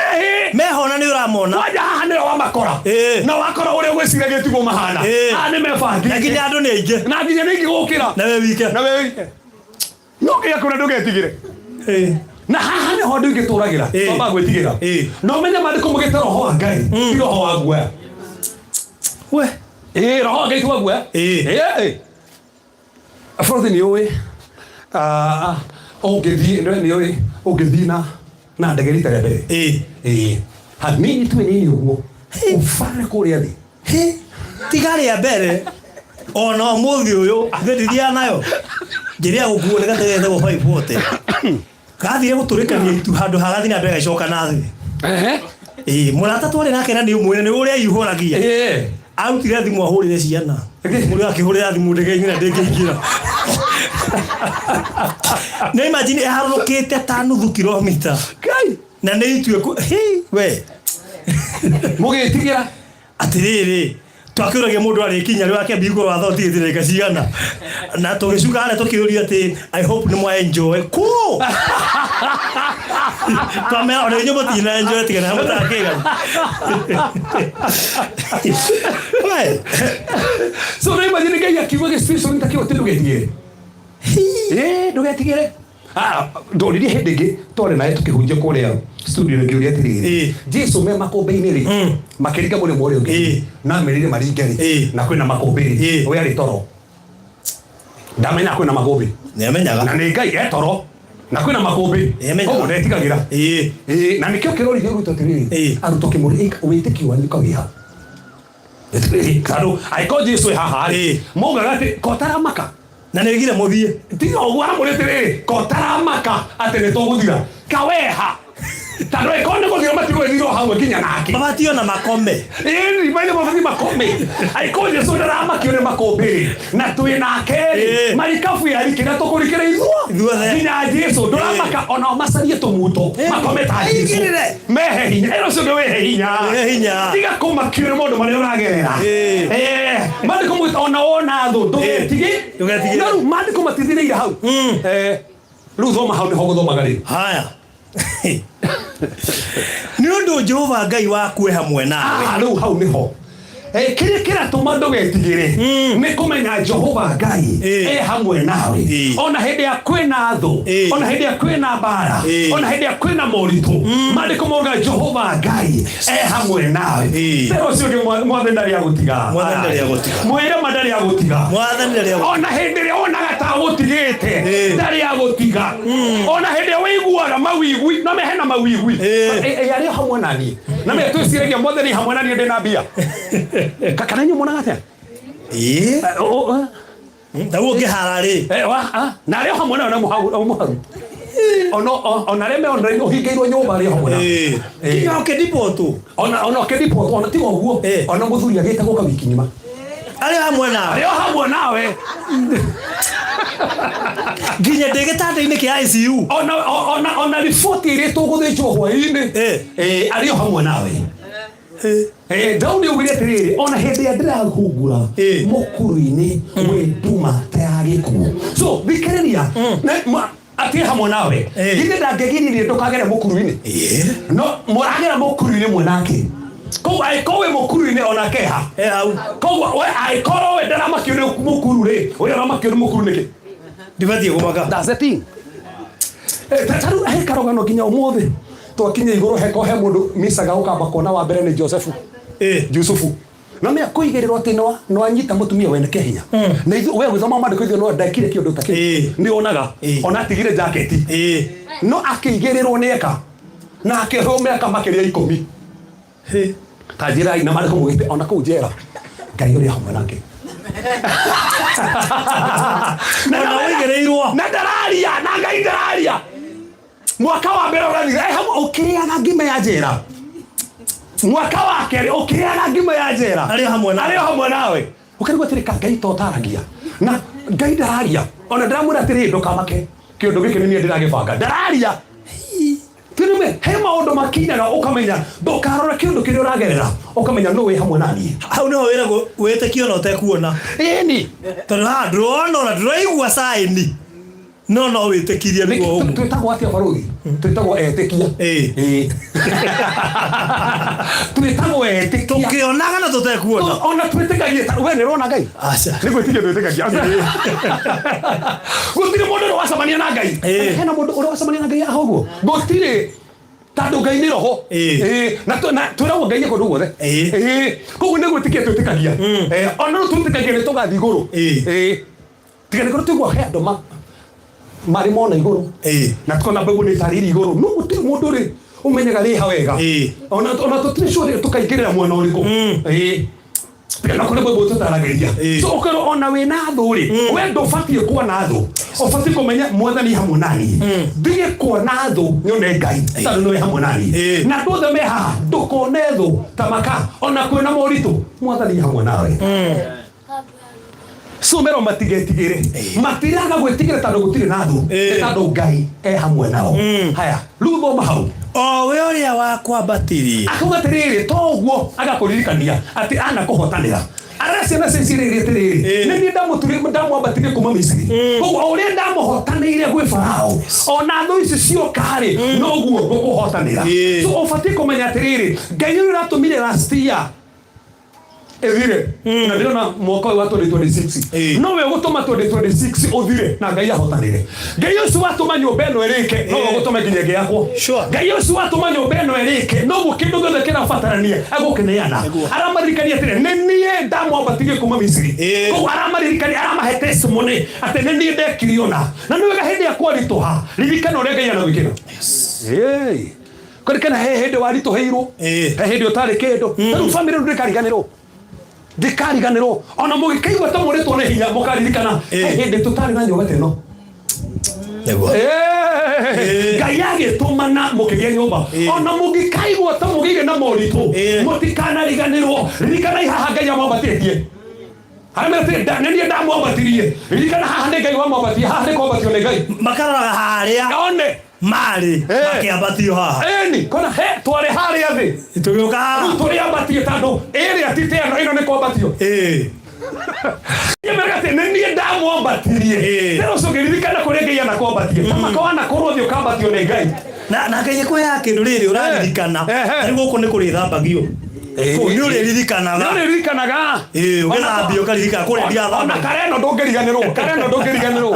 Mehona nĩ ũramona. Kwanja haha nĩwe wamakora. Na wakora ũrĩa ũgwĩciragia tiguo mahana. Haha nĩ mebangĩte. Na nginya andũ nĩ aingĩ. Na nginya nĩ aingĩ gũkĩra. Na we wike. Na we wike. No Ngai akwĩra ndũgetigĩre. Na haha nĩho andũ aingĩ tũragĩra. Twambaga gwĩtigĩra. Na ũmenye maandĩko maugĩte roho wa Ngai ti roho wa guoya. We. Roho wa Ngai ti wa guoya. Bũrũri nĩ ũĩ ah, ũngĩthiĩ nĩ ũĩ ũngĩthiĩ na na ndege rita rĩa mbere. Ĩĩ. Ĩĩ. Hanini tu nini ũguo. Ũbare kũrĩa thĩ. Hĩ, tiga rĩa mbere ona ũmũthĩ ũyũ ithuĩ ndithiaga nayo njĩra ya gũkuo nĩ gatege getagwo 540 gathire gũtũrĩkania itu handũ ha gathi na mbere gagĩcoka na thĩ. Ehe. Ĩĩ, mũrata twarĩ nake na nĩ ũmwĩre nĩ ũrĩa aihũragia. Ĩĩ. Arutire thimũ ahũrĩre ciana. Mũndũ akĩhũrĩra thimũ ndege-inĩ na ndĩngĩingĩra. Nĩ imagine ĩharũrũkĩte ta nuthu kilomita. Ngai. Na nĩ itue kũ- hĩ, we. Mũgĩtigĩra. Atĩrĩrĩ, twakĩũragia mũndũ arĩkinya rĩ wakĩambia igũrũ wa thoti ndagĩka cigana na tũgĩcuka harĩa tũkĩũria atĩ I hope nĩ mwa enjoy kũ twamera ona inyuĩ mũtina enjoy tiga na mũtakĩgana. We. So na imagine Ngai akiuga gĩsituation ta kĩu atĩ ndũgetigĩre. Ĩĩ, ndũgetigĩre. Ah, ndoririe hĩndĩ ĩngĩ twarĩ naye tũkĩhunjia kũrĩa studio ngĩũria atĩrĩrĩ, Jesu me makũmbĩ-inĩ rĩ, makĩringa mũrĩmo ũrĩa ũngĩ, na amerire maringe rĩ, na kwĩna makũmbĩ rĩ, we arĩ toro, ndamenyaga kwĩna makũmbĩ. Nĩamenyaga. Na nĩ Ngai e toro na kwĩna makũmbĩ. Nĩamenyaga. Koguo ndetigagĩra. Ĩĩ, na nĩkĩo kĩroririe arutwo atĩrĩrĩ, arutwo kĩmũria wĩtĩkio wanyu ũkagĩa tondũ angĩkorwo Jesu e haha rĩ, maugaga atĩ kotaramaka. Na nĩ oigire mũthiĩ. Tiga ũguo aramwĩra atĩrĩrĩ, kotaramaka atĩ nĩ tũgũthira kaweha tondũ ĩkorwo nĩ gũthira matigũgĩthira o hamwe nginya nake. Mabatiĩ ona makome. Ĩni maithe mabatiĩ makome. Angĩkorwo Jesu ndaramakio nĩ makũmbĩ rĩ, na twĩ nake rĩ, marikabu yarikĩra tũkũrikĩra Ithuothe. Nginya Jesu ndũramaka onao macarie tũmuto makome ta Jesu. Aigĩrĩre. Mehe hinya. Ĩno ũcio ũndũ wĩhe hinya. Wĩhe hinya. Tiga kũmakio nĩ maũndũ marĩa ũragerera. Maandĩko maugĩte ona wona thũ ndũgetigĩ. Ndũgetigĩre. Na rĩu maandĩko matithirĩire hau. Rĩu thoma hau nĩho gũthomaga rĩu. Haya. Nĩ ũndũ Jehova Ngai waku e hamwe nawe. Ah, rĩu hau nĩho. Kĩrĩa kĩratũma ndũgetigĩre nĩ kũmenya Jehova Ngai e hamwe nawe. Ona hĩndĩ ya kwĩna thũ, ona hĩndĩ ya kwĩna mbara, ona hĩndĩ ya kwĩna moritũ, maandĩko mauga Jehova Ngai e hamwe nawe. Tera ũcio ũngĩ mwathani ndarĩ agũtiga. Mwathani ndarĩ agũtiga. Mwĩre ma ndarĩ agũtiga. Mwathani ndarĩ agũtiga. Ona hĩndĩ ĩrĩa wonaga ta agũtigĩte, ndarĩ agũtiga. Ona hĩndĩ ĩrĩa wĩiguaga mawigwi, no me hena mawigwi. Arĩ o hamwe na niĩ. Na me twĩciragia mwathani hamwe na niĩ ndĩna mbia. Kana inyuĩ muonaga atĩa? Taguo ũngĩhara rĩ. Na arĩ o hamwe nawe na mũharu. Ona arĩa me online ũhingĩirwo nyũmba arĩ o hamwe nawe. Nginya ũkĩdipotwo. Ona ũkĩdipotwo, ona tiga ũguo, ona mũthuri agĩte gũka wiki ng'ima. Arĩ o hamwe nawe. Arĩ o hamwe nawe. Nginya ndĩ gĩtanda-inĩ kĩa ICU. Ona riboti ĩrĩa tũgũthĩnjwo hwaĩ-inĩ, arĩ o hamwe nawe. Daudi augire atĩrĩrĩ, ona hĩndĩ ĩrĩa ndĩrahungura mũkuru-inĩ wĩ nduma ta ya gĩkuũ. So thikĩrĩria, atĩ hamwe nawe. Githĩ ndangĩgiririe ndũkagere mũkuru-inĩ? No mũragera mũkuru-inĩ mwe nake. Koguo angĩkorwo wĩ mũkuru-inĩ onake ha. Hau. Koguo we angĩkorwo we ndaramakio nĩ mũkuru rĩ, ũrĩa ũramakio nĩ mũkuru nĩkĩ? Ndibatiĩ kũmaka. That's the thing. Ta rĩu he karũgano nginya ũmũthĩ twakinya igũrũ heko he mũndũ micaga ũkamba kuona wa mbere nĩ Josefu. Jusufu. Na mea kũigĩrĩrwo atĩ nĩ wanyita mũtumia wene kĩa hinya. Na ithuĩ we ũgĩthoma maandĩko ithuĩ no ndekire kĩũndũ ta kĩu. Nĩ onaga. Ona atigire jaketi. No akĩigĩrĩrwo nĩ eka. Na akĩohwo mĩaka makĩria 10. Ta njĩrai na maandĩko maugĩte ona kũu njera Ngai ũrĩa hamwe nake. Na ũigĩrĩirwo. Na ndararia, na Ngai ndararia. Mwaka wa mbere ũrathira, hamwe ũkĩrĩaga ngima ya njera. Mwaka wa kerĩ ũkĩrĩaga ngima ya njera. Arĩ hamwe nawe. Arĩ hamwe nawe. Ũkarigwo atĩrĩ, ka Ngai to ũtaragia. Na Ngai ndararia. Ona ndĩramwĩra atĩrĩ, ndũkamake. Kĩũndũ gĩkĩ nĩ niĩ ndĩragĩbanga. Ndararia. Tũrĩme, he maũndũ makinyaga ũkamenya, ndũkarore kĩũndũ kĩrĩa ũragerera, ũkamenya nũ wĩ hamwe na niĩ. Hau nĩho wĩragwo wĩtĩkie ona ũtekuona. Ĩni. Tondũ haha ndũrona ona ndũraigua sign. No no wĩtĩkirie nĩguo ũguo. Twĩtagwo atĩa barũthi? Twĩtagwo etĩkia. Twĩtagwo etĩkia. Tũkĩonaga na tũtekuona. Ona twĩtĩkagia ta we nĩ ũrona Ngai? Aca. Nĩ gwĩtĩkia twĩtĩkagia. Gũtirĩ mũndũ ũrĩ wacemania na Ngai. Hena mũndũ ũrĩ wacemania na Ngai haha ũguo? Gũtirĩ. Tondũ Ngai nĩ roho. Na twĩragwo Ngai e kũndũ guothe. Koguo nĩ gwĩtĩkia twĩtĩkagia. Ona rĩu twĩtĩkagia nĩ tũgathiĩ igũrũ. Tiga nĩkorwo tũigua he andũ marĩ mona igũrũ. Na tukona mbegũ nĩ ĩtarĩirie igũrũ, no gũtirĩ mũndũ rĩ ũmenyaga rĩha wega. Ona tũtirĩ sure tũkaingĩrĩra mwena ũrĩkũ. Tiga no kũrĩ mbegũ tũtaragĩria. So ũkerwo ona wĩna thũ rĩ, we ndũbatiĩ kuona thũ, ũbatiĩ kũmenya Mwathani hamwe naniĩ. Ndige kuona thũ, nyone Ngai, tondũ nĩwe hamwe naniĩ. Na andũ othe me haha, ndũkone thũ ta maka, ona kwĩna moritũ, Mwathani hamwe nawe. So mero matigetigĩre, matiraga gwĩtigĩra tondũ gũtirĩ na thũ, nĩ tondũ Ngai e hamwe nao. Haya, rĩu thoma hau. O we ũrĩa wakwambatirie. Akauga atĩrĩrĩ, to ũguo agakũririkania atĩ anakũhotanĩra. Arĩa ciana cia Isiraeli atĩrĩrĩ, nĩ niĩ ndamwambatirie kuma Misiri. Koguo o ũrĩa ndamũhotanĩire gwĩ Farao, ona thũ ici cioka-rĩ, noguo ngũkũhotanĩra. So ũbatiĩ kũmenya atĩrĩrĩ, Ngai ũrĩa ũratũmire last year ĩthire, na ndĩrona mwaka ũyũ wa 2026 nowe ũgũtũma 2026 ũthire na Ngai ahotanĩre. Ngai ũcio watũma nyũmba ĩno ĩrĩke, nowe ũgũtũma nginya ĩngĩ yakwo. Ngai ũcio watũma nyũmba ĩno ĩrĩke, noguo kĩndũ gĩothe kĩrabatarania egũkĩneana. Aramaririkania atĩrĩ, nĩ niĩ ndamwambatirie kuma Misiri. Koguo aramaririkania, aramahe testimony atĩ nĩ niĩ ndekire ũna. Na nĩ wega hĩndĩ ĩrĩa kwaritũha, ririkana ũrĩa Ngai anagwĩkĩra. Kũririkana he hĩndĩ waritũhĩirwo, he hĩndĩ ũtarĩ kĩndũ. Rĩu famĩlĩ rĩu ndĩkariganĩrwo, ndĩkariganĩrwo. Ona mũgĩkaigua ta mũrĩtwo nĩ hinya, mũkaririkana he hĩndĩ tũtarĩ na nyũmba ta ĩno. Ngai agĩtũmana mũkĩgĩa nyũmba. Ona mũngĩkaigua ta mũgĩire na moritũ, mũtikanariganĩrwo. Ririkanai haha Ngai amwambatĩtie. Aramwĩra atĩrĩ, nĩ niĩ ndamwambatirie. Ririkana haha nĩ Ngai wamwambatie, haha nĩ kwambatio nĩ Ngai. Makaroraga harĩa one marĩ makĩambatio haha. Ĩni, kona he twarĩ harĩa thĩ. Tũgĩũka haha. Rĩu tũrĩambatie tondũ ĩrĩa ti ta ĩno, ĩno nĩ kwambatio. Nĩmeraga atĩ nĩ niĩ ndamwambatirie. Tena ũcio ũngĩririkana kũrĩa Ngai anakwambatie. Ta maka wanakorwo thĩ ũkambatio nĩ Ngai. Na Ngai akũheaga kĩndũ rĩrĩ ũraririkana. Tarĩu gũkũ nĩ kũrĩthambagio. Kũu nĩ ũrĩririkanaga. Nĩ ũrĩririkanaga. Ũgĩthambio ũkaririkana kũrĩa ndirathambagia. Ona kareno ndũngĩriganĩrwo, kareno ndũngĩriganĩrwo.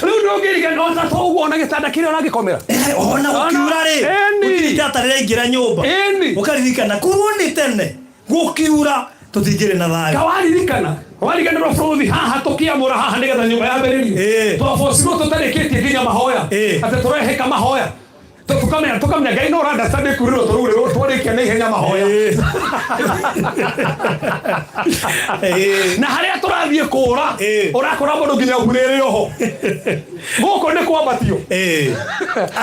Rĩu ndũngĩriganĩrwo ona to ũguo, ona gĩtanda kĩrĩa ũragĩkomera. Ona gũkiura rĩ, gũtirĩ itata rĩraingĩra nyũmba. Ũkaririkana korwo nĩ tene gũkiura tũtingĩrĩ na thayũ. Kawaririkana wariganĩrwo bũrũthi haha tũkĩamũra haha nĩgetha nyũmba yambĩrĩrio. Twabocirwo tũtarĩkĩtie nginya mahoya. Atĩ tũrehĩka mahoya. Tukamenya tukamenya Ngai no ũrandastandi kurĩrwo tũrurĩrwo twarĩkia na ihenya mahoya. Na harĩa tũrathiĩ kũra ũrakora mũndũ nginya ngurĩrĩ oho. Gũkũ nĩ kwambatio.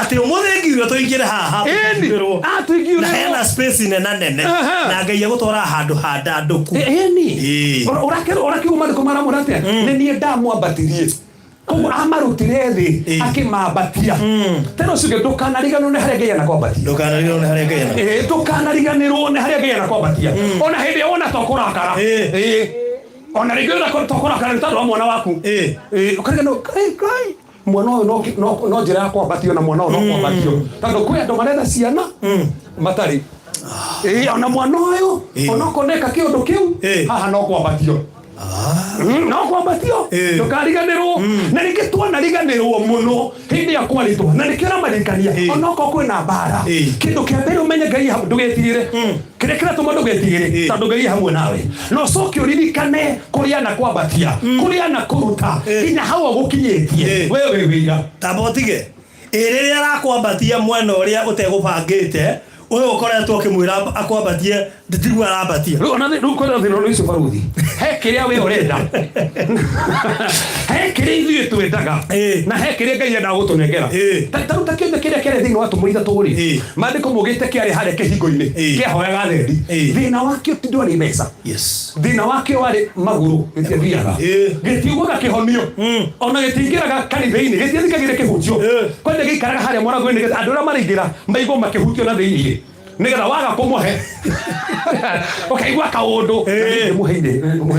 Atĩ ũmũthĩ ngiuga tũingĩre haha. Ĩni. Ah, tũingiurĩrwo. Na hena space nena nene. Na Ngai agũtwara handũ handandũku. Ĩni. Ũrakiuga maandĩko maramwĩra atĩa? Nĩ niĩ ndamwambatirie. Koguo amarutire thĩ akĩmambatia. Tena ũcio ũngĩ, ndũkanariganĩrwo nĩ harĩa Ngai anakwambatia. Ndũkanariganĩrwo nĩ harĩa Ngai anakwambatia. Ndũkanariganĩrwo nĩ harĩa Ngai anakwambatia. Ona hĩndĩ ĩrĩa wona to kũrakara. Ona rĩngĩ wona to kũrakara nĩ tondũ wa mwana waku. Ũkariganĩrwo, Ngai, Ngai, mwana ũyũ no njĩra ya kwambatio, na mwana ũyũ no kwambatio. Tondũ kwĩ andũ marenda ciana matarĩ. Ona mwana ũyũ, onokorwo neka kĩũndũ kĩu, haha no kwambatio. No kwambatio. Ndũkariganĩrwo. Na rĩngĩ twanariganĩrwo mũno hĩndĩ ya kwarĩtwo, na nĩkĩo ũramarikania onokorwo kwĩna mbara. Kĩndũ kĩa mbere ũmenye Ngai hamwe, ndũgetigĩre. Kĩrĩa kĩratũma ndũgetigĩre, tondũ Ngai hamwe nawe. Na ũcoke ũririkane kũrĩa na kwambatia, kũrĩa na kũruta, nginya hau agũkinyĩtie we wĩ wĩira. Tamba ũtige. Rĩrĩa arakwambatia mwena ũrĩa ũtegũbangĩte, ũyũ ũkoretwo ũkĩmwĩra akwambatie, nditiguo arambatia. Rĩu ona rĩu kwĩna thĩna ũrĩa ũcio baruthi. He kĩrĩa we ũrenda. He kĩrĩa ithuĩ twendaga. Na he kĩrĩa Ngai endaga gũtũnengera. Ta rĩu ta kĩndũ kĩrĩa kĩarĩ thĩinĩ wa atũmwo ithatũ rĩ, maandĩko maugĩte kĩarĩ harĩa kĩhingo-inĩ, kĩahoyaga thendi. Thĩna wakĩo ti ndwarĩ mbeca. Thĩna wakĩo warĩ magũrũ, gĩtiathiaga. Gĩtiugaga kĩhonio. Ona gĩtiingĩraga kanitha-inĩ, gĩtiathikagĩrĩria kĩhunjio. Kwanja gĩikaraga harĩa mũrango-inĩ nĩgetha andũ arĩa maraingĩra maigwo makĩhutio na thĩinĩ. Nĩgetha waga kũmũhe ũkaigua kaũndũ.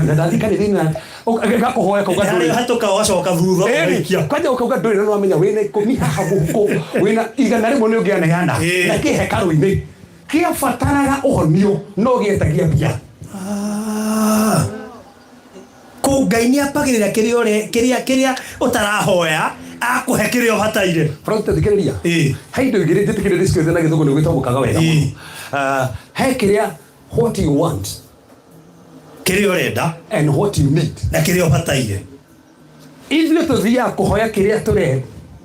Na ndathiĩ kanitha-inĩ na gakũhoya kauga ndũrĩ. Harĩa ũhatũka ũgacoka thutha ũgaikia. Kwanja ũkauga ndũrĩ na nĩwamenya wĩna 10 haha mũhuko, wĩna 100 nĩ ũngĩaneana. Na kĩ hekarũ-inĩ. Kĩabataraga ũhonio no gĩetagia mbia. Kũu Ngai nĩ ambagĩrĩra kĩrĩa ũre kĩrĩa kĩrĩa ũtarahoya akũhe kĩrĩa ũbataire. Frank thikĩrĩria. He indo igĩrĩ njĩtĩkĩrĩte ndĩcikĩrĩte na Gĩthũngũ nĩ gwĩtagwo kaga wega mũno. He kĩrĩa what you want. Kĩrĩa ũrenda and what you need. Na kĩrĩa ũbataire. Ithuĩ tũthiaga kũhoya kĩrĩa tũrenda.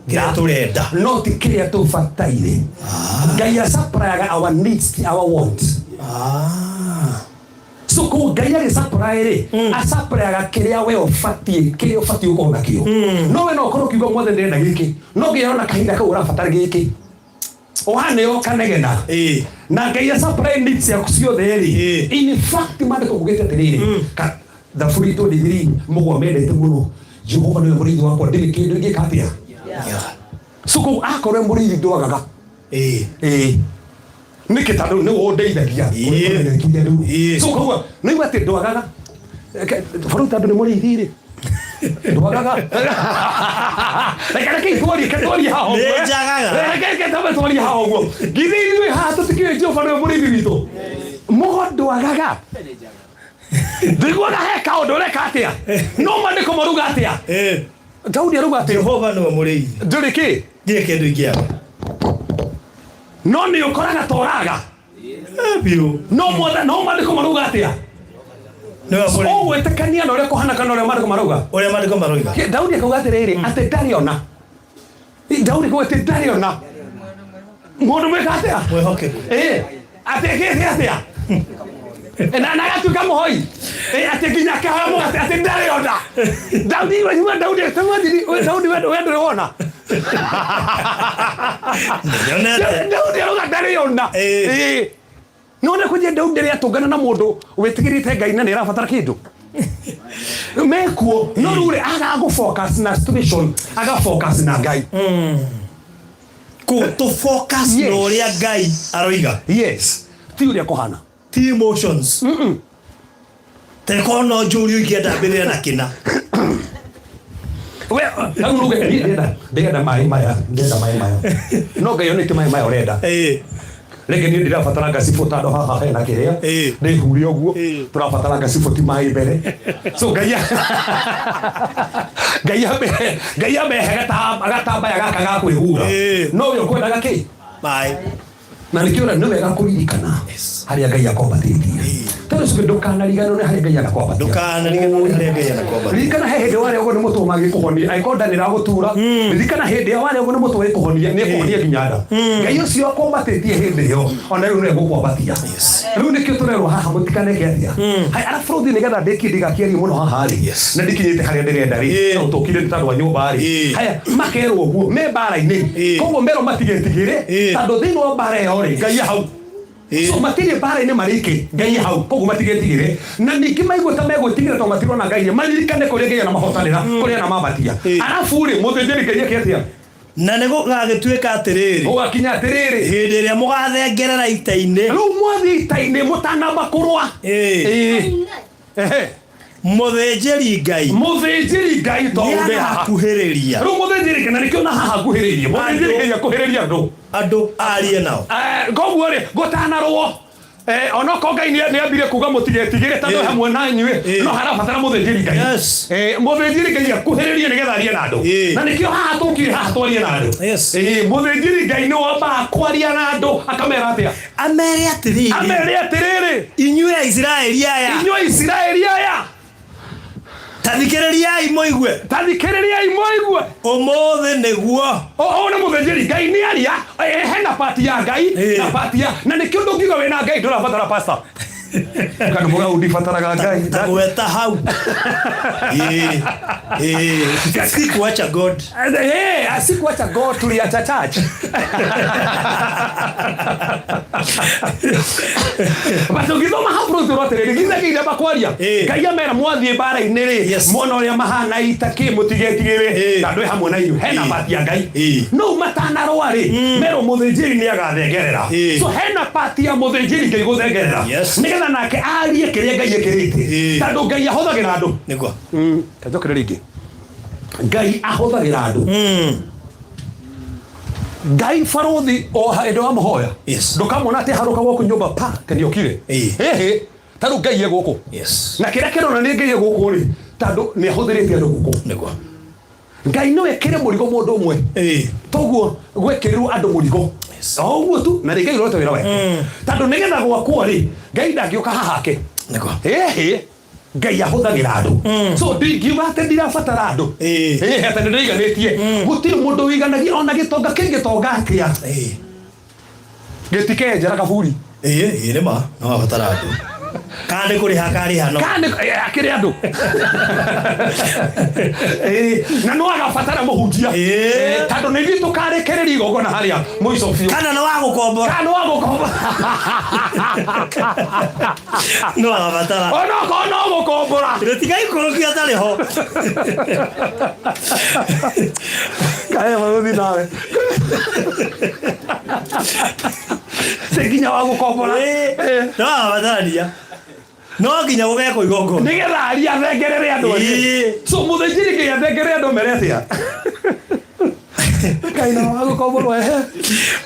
Kĩrĩa tũrenda. No ti kĩrĩa tũbataire. Ngai asupplyga our needs, ti our wants. So kũu Ngai agĩsupply rĩ, asupplyga kĩrĩa we ũbatiĩ, kĩrĩa ũbatiĩ gũkorwo nakĩo. No we no ũkorwo ũkiuga mothe ndĩrenda gĩkĩ, no Ngai arona kahinda kau ũrabatara gĩkĩ. Ũhaneo kanegena. Na Ngai asupply needs ciaku ciothe rĩ. In fact maandĩko maugĩte atĩrĩrĩ, Thaburi 23 mũgwa mendete mũno, Jehova nĩwe mũrĩithi wakwa, ndirĩ kĩndũ ingĩka atĩa. So kũu akorwo e mũrĩithi ndwagaga. Ĩĩ. Nĩkĩ? Tondũ nĩwe ũndeithagia. Ũrĩa rĩu. So koguo nĩigua atĩ ndwagaga. Bũrũri tondũ nĩ mũrĩithi rĩ. Ndwagaga. Reke reke twarie, reke twarie haha ũguo. Nĩ njagaga. Reke reke tambe twarie haha ũguo. Githĩ ithuĩ haha tũtikĩũĩ Jehova nĩwe mũrĩithi witũ. Mũgo ndwagaga. Ndiguaga he kaũndũ ũreka atĩa. No maandĩko maruga atĩa? Daudi aruga atĩ Jehova nĩwe mũrĩithi. Ndũrĩ kĩ? Ndirĩ kĩndũ ingĩaga. No nĩ ũkoraga ta ũraga. Biũ. No mothe no maandĩko marauga atĩa? Nĩwe mũrĩithi. Ũgwĩtĩkania na ũrĩa kũhana kana ũrĩa maandĩko marauga? Ũrĩa maandĩko maroiga. Daudi akauga atĩrĩrĩ, atĩ ndarĩ ona. Daudi akauga atĩ ndarĩ ona. Mũndũ mwĩka atĩa? Mwĩhokeku. Atĩ ĩkĩte atĩa? Na na agatuĩka mũhoi. Atĩ nginya akĩhoya mũgate atĩ ndarĩ ona. Daudi we we Daudi we Daudi we we ndũrĩ wona. Nĩnyonete. Daudi arauga ndarĩ ona. Nĩwona kũnjia Daudi rĩrĩa atũngana na mũndũ wĩtigĩrĩte Ngai na nĩ arabatara kĩndũ. Mekuo no rĩu rĩ aga gũ focus na situation, aga focus na Ngai. Kũ tũ focus na ũrĩa Ngai aroiga. Yes. Ti ũrĩa kũhana. Ti emotions. Teko no njũrio ingĩenda mbĩrĩre na kĩna. We, rĩu ruge, niĩ ndĩrenda, ndĩrenda maĩ maya, ndĩrenda maĩ maya. No Ngai onete maĩ maya ũrenda. Rĩngĩ niĩ ndĩrabatara ngacibũ tondũ haha hena kĩrĩa. Ndĩhure ũguo. Tũrabatara ngacibũ ti maĩ mbere. So Ngai Ngai ambe Ngai ambe he gatambaya gaka ga kwĩhura. No we ũkwendaga kĩ? Maĩ. Na nĩkĩo nĩ wega kũririkana harĩa Ngai akwambatĩtie. Tondũ ũcio ndũkanariganĩrwo nĩ harĩa Ngai anakwambatia. Ndũkanariganĩrwo nĩ harĩa Ngai anakwambatia. Ririkana he hĩndĩ warĩ ũguo nĩ mũtwe mangĩkũhonia, angĩkorwo nda nĩragũtura. Ririkana hĩndĩ ĩyo warĩ ũguo nĩ mũtwe ĩkũhonia, nĩ ĩkũhonia nginya nda. Ngai ũcio akwambatĩtie hĩndĩ ĩyo, ona rĩu nĩwe egũkwambatia. Rĩu nĩkĩo tũrerwo haha mũtikaneke atĩa. Haya, arabu rũthiĩ nĩgetha ndĩkie ndigakĩarie mũno haha rĩ, na ndikinyĩte harĩa ndĩrenda rĩ, no tũkire nĩ tondũ wa nyũmba rĩ. Haya, makerwo ũguo me mbara-inĩ. Koguo merwo matigetigĩre, tondũ thĩinĩ wa mbara ĩyo rĩ, Ngai e hau. So matirĩ mbara-inĩ marĩ Ngai e hau, koguo matigetigĩre. Na ningĩ maigua ta megwĩtigĩra tondũ matirona Ngai rĩ, maririkane kũrĩa Ngai anamahotanĩra, kũrĩa anamambatia. Arabu rĩ, mũthĩnjĩri Ngai eke atĩa? Na nĩ gũgagĩtuĩka atĩrĩrĩ, Gũgakinya atĩrĩrĩ, hĩndĩ ĩrĩa mũgathengerera ita-inĩ, rĩu mwathiĩ ita-inĩ mũtanamba kũrũa. Ehe. Mũthĩnjĩri Ngai Mũthĩnjĩri Ngai to ũndĩ haha. Nĩagakuhĩrĩria. Rĩu mũthĩnjĩri Ngai, na nĩkĩo na haha nguhĩrĩirie. Mũthĩnjĩri Ngai akuhĩrĩria andũ. Andũ arie nao. Koguo rĩ, gũtanarũo, onokorwo Ngai nĩambire kuga mũtigetigĩre tondũ hamwe na inyuĩ, no harabatara mũthĩnjĩri Ngai. Mũthĩnjĩri Ngai akuhĩrĩrie nĩgetha arie na andũ. Na nĩkĩo haha tũkire haha twarie na andũ. Mũthĩnjĩri Ngai nĩwe wambaga kwaria na andũ akamera atĩa? Amere atĩrĩrĩ. Amere atĩrĩrĩ. Inyuĩ Aisiraeli aya. Inyuĩ Aisiraeli aya. Ta thikĩrĩriai mũigue. Ta thikĩrĩriai mũigue. Ũmũthĩ nĩguo. Ũũ nĩ mũthĩnjĩri Ngai nĩ aria, hena part ya Ngai na part ya, na nĩkĩo ndũngiuga wĩna Ngai ndũrabatara pastor. Kana mũga ũndibataraga Ngai. Ta gweta hau. Sikuacha God. Sikuacha God, tuliacha church. But ũngĩthoma hau bũrũri ũrĩa atĩrĩrĩ, githĩ Ngai ndamba kwaria? Ngai amera mwathiĩ mbara-inĩ rĩ, mwona ũrĩa mahana ita kĩ, mũtigetigĩre, tondũ e hamwe na inyuĩ. Hena part ya Ngai. No matanarũa rĩ, merwo mũthĩnjĩri nĩ agathengerera. So hena part ya mũthĩnjĩri Ngai gũthengerera. Nĩgetha nake arie kĩrĩa Ngai ekĩrĩte. Tondũ Ngai ahũthagĩra andũ. Nĩguo. Ta njokere rĩngĩ. Ngai ahũthagĩra andũ. Ngai barũthi o hĩndĩ wamũhoya. Ndũkamwona atĩ aharũka gwaku nyũmba pa atĩ nĩokire. Ĩhĩ, ta rĩu Ngai e gũkũ. Na kĩrĩa kĩronania Ngai e gũkũ rĩ, tondũ nĩ ahũthĩrĩte andũ gũkũ. Nĩguo. Ngai no ekĩre mũrigo mũndũ ũmwe. Toguo gwekĩrirwo andũ mũrigo. O ũguo tu, na rĩngĩ ũrote wĩra wake. Tondũ nĩgetha gwakwo rĩ, Ngai ndangĩũka haha ake. Nĩguo. Ĩhĩ. Ngai ahũthagĩra andũ. So ndingiuga atĩ ndirabatara andũ. Ĩĩ, atĩ nĩ ndĩiganĩtie. Gũtirĩ mũndũ wĩiganagia ona gĩtonga kĩngĩtonga atĩa. Gĩtikenjera kaburi. Ĩĩ, ĩĩ nĩ ma, no abatara andũ. Kana nĩ kũrĩha akarĩha no. Kana nĩ akĩrĩ andũ. Ĩĩ, na no agabatara mũhunjia. Tondũ nĩ ithuĩ tũkarĩkĩrĩria igongona harĩa mũico biũ. Kana nĩ wa gũkombora. Kana nĩ wa gũkombora. No agabatara. Onokorwo no gũkombora. Rĩtigaikũrũkio atarĩ ho. Kae magũthiĩ nawe. Ti nginya wa gũkombora. No agabatarania. No nginya gũgekwo igongona. Nĩgetha aria athengerere andũ angĩ. So mũthĩnjĩri Ngai athengerere andũ mere atĩa? Ngai na wa gũkomborwo ehe.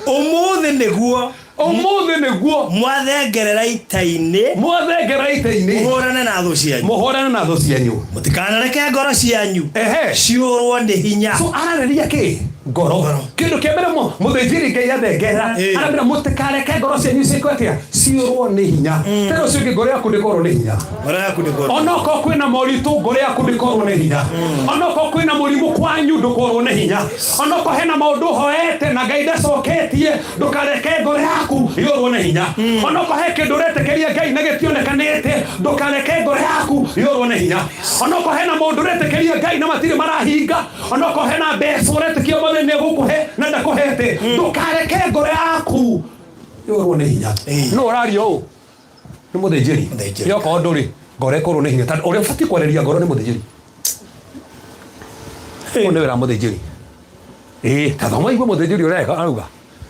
Ũmũthĩ nĩguo Ũmũthĩ nĩguo mwathengerera ita-inĩ. Mwathengerera ita-inĩ. Mũhũrane na thũ cianyu. Mũhũrane na thũ cianyu. Mũtikanareke ngoro cianyu. Ehe. Ciũrwo nĩ hinya. So ararĩria kĩ? Ngoro. Kĩndũ kĩa mbere mũthĩnjĩri Ngai athengerera aramwĩra mũtikareke ngoro cianyu ciĩkwo atĩa? Ciũrwo nĩ hinya. Tena ũcio ũngĩ ngoro yaku ndĩkorwo nĩ hinya. Ngoro yaku ndĩkorwo. Onokorwo kwĩna moritũ ngoro yaku ndĩkorwo nĩ hinya. Onokorwo kwĩna mũrimũ kwanyu ndũkorwo nĩ hinya. Onokorwo hena maũndũ ũhoete na Ngai ndacoketie ndũkareke ngoro yaku yũrwo nĩ hinya. Onokorwo he kĩndũ ũretĩkĩria Ngai na gĩtionekanĩte ndũkareke ngoro yaku yũrwo nĩ hinya. Onokorwo hena maũndũ ũretĩkĩria Ngai na matirĩ marahinga, onokorwo hena mbeca ũretĩkia ũmũthĩ nĩ egũkũhe na ndakũhete, ndũkareke ngoro yaku yũrwo nĩ hinya. Nũ ũraria ũũ? Nĩ mũthĩnjĩri. Mũthĩnjĩri. Yokorwo ndũrĩ ngoro ĩkũrwo nĩ hinya, tondũ ũrĩa ũbatiĩ kwarĩria ngoro nĩ mũthĩnjĩri. Ũyũ nĩ wĩra wa mũthĩnjĩri. Ĩĩ, ta thoma igue mũthĩnjĩri ũrĩa arauga.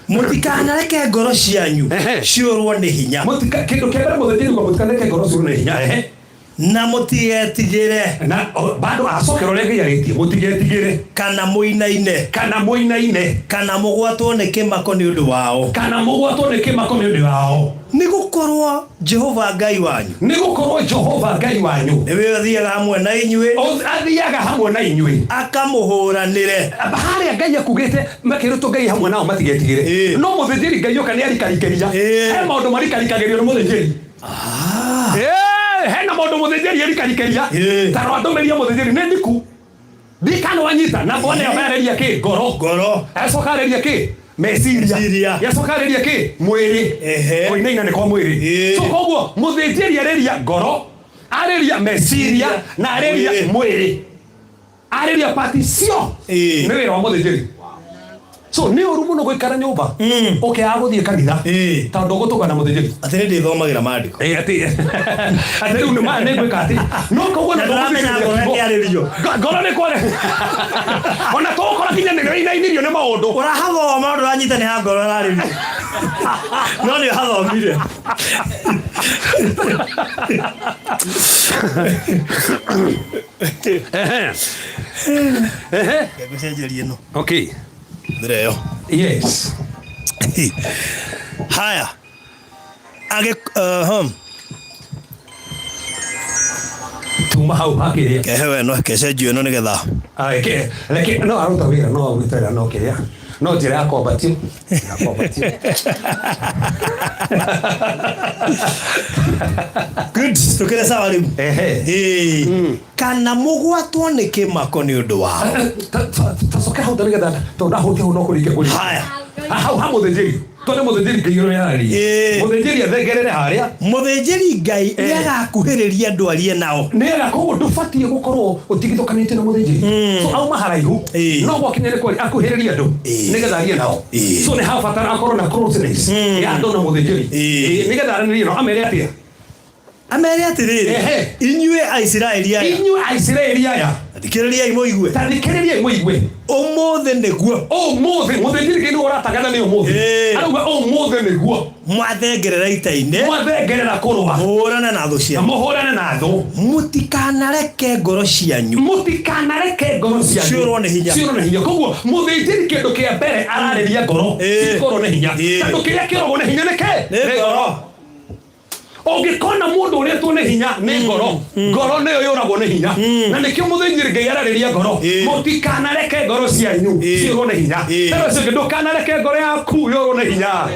Mũtikanareke ngoro cianyu ciũrwo nĩ hinya. Mũtika, kĩndũ kĩa mbere mũthĩnjĩri uga mũtikanareke ngoro ciũrwo nĩ hinya. Ehe. Na mũtigetigĩre. Na bado acokera ũrĩa Ngai arĩtie, mũtigetigĩre. Kana mũinaine. Kana mũinaine. Kana mũgwatwo nĩ kĩmako nĩ ũndũ wao. Kana mũgwatwo nĩ kĩmako nĩ ũndũ wao. Nĩ gũkorwo Jehova Ngai wanyu. Nĩ gũkorwo Jehova Ngai wanyu. Nĩwe ũthiaga hamwe na inyuĩ. Athiaga hamwe na inyuĩ. Akamũhũranĩre. Harĩa Ngai akugĩte makĩrĩtwo Ngai hamwe nao matigetigĩre. No mũthĩnjĩri Ngai oka nĩ arikarikĩria. He maũndũ marikarikagĩrio nĩ mũthĩnjĩri. Hena maũndũ mũthĩnjĩri arikarikĩria. Ta rora ndũmĩrĩri ya mũthĩnjĩri nĩ ndiku. Ndikana wanyita na bwana yabarĩria kĩ ngoro. Ngoro. Acoka arĩria kĩ meciria. Yacoka arĩria kĩ mwĩrĩ. Kũinaina nĩ kwa mwĩrĩ. So koguo mũthĩnjĩri arĩria ngoro, arĩria meciria na arĩria mwĩrĩ. Arĩria pati cio. Nĩ wĩra wa mũthĩnjĩri. So nĩ ũru mũno gũikara nyũmba ũkĩaga gũthiĩ kanitha tondũ ũgũtũngana mũthĩnjĩri. Atĩ nĩ ndĩthomagĩra maandĩko. Ĩĩ, atĩ atĩ rĩu nĩ ma nĩ ngwĩka atĩ no koguo Na ndũramenya ngoro ĩkĩarĩrio. Ngoro nĩ kware ona tũgũkora nginya nĩ ĩinainirio nĩ maũndũ. Ũrahathoma ndũranyita nĩ ha ngoro ĩrarĩrio. No nĩ ũhathomire. Ehe. Ngũcenjerie ĩno. Okay. Thĩra ĩyo. Yes. Haya. Agĩ Tuma hau hakĩrĩa. Kehe ĩno kecenjio ĩno nĩgetha. Reke reke no aruta wĩra no aruta wĩra no kĩrĩa. No njĩra ya kwambatio. Ya kwambatio. Good. Tukĩrĩ sawa rĩu. Ehe. Kana mũgwatwo nĩ kĩmako nĩ ũndũ wao. Tacoke hau nĩgetha tondũ ndahutia hau no kũringe kũringe. Haya. Hau ha mũthĩnjĩri. Tondũ mũthĩnjĩri Ngai ũrĩa araria. Mũthĩnjĩri athengerere harĩa. Mũthĩnjĩri Ngai nĩ agakuhĩrĩria andũ arie nao. Nĩ ega koguo ndũbatiĩ gũkorwo ũtigithũkanĩte na mũthĩnjĩri. So auma haraihu. No gwakinya nĩ kwaria akuhĩrĩrie andũ nĩgetha arie nao. So nĩ habatara akorwo na closeness ya andũ na mũthĩnjĩri. Nĩgetha aranĩrie nao amere atĩa? Amere atĩrĩrĩ, inyuĩ Aisiraeli aya. Inyuĩ Aisiraeli aya. Thikĩrĩriai mũigue. Ta thikĩrĩriai mũigue. Ũmũthĩ nĩguo. Ũmũthĩ mũthĩnjĩri Ngai nĩwe ũratangatha nĩ ũmũthĩ. Arauga ũmũthĩ nĩguo. Mwathengerera ita-inĩ. Mwathengerera kũrũa. Mũhũrane na thũ cianyu. Mũhũrane na thũ. Mũtikanareke ngoro cianyu. Mũtikanareke ngoro cianyu. Ciũrwo nĩ hinya. Ciũrwo nĩ hinya. Koguo mũthĩnjĩri kĩndũ kĩa mbere ararĩria ngoro. Cikorwo nĩ hinya. Tondũ kĩrĩa kĩrogwo nĩ hinya nĩ kĩ? Nĩ ngoro. Ũngĩkona mũndũ ũrĩtwo nĩ hinya nĩ ngoro, ngoro nĩyo yũragwo nĩ hinya. Na nĩkĩo mũthĩnjĩri Ngai ararĩria ngoro, mũtikanareke ngoro cianyu ciũrwo nĩ hinya. Tena ũcio ũngĩ, ndũkanareke ngoro yaku yũrwo nĩ hinya.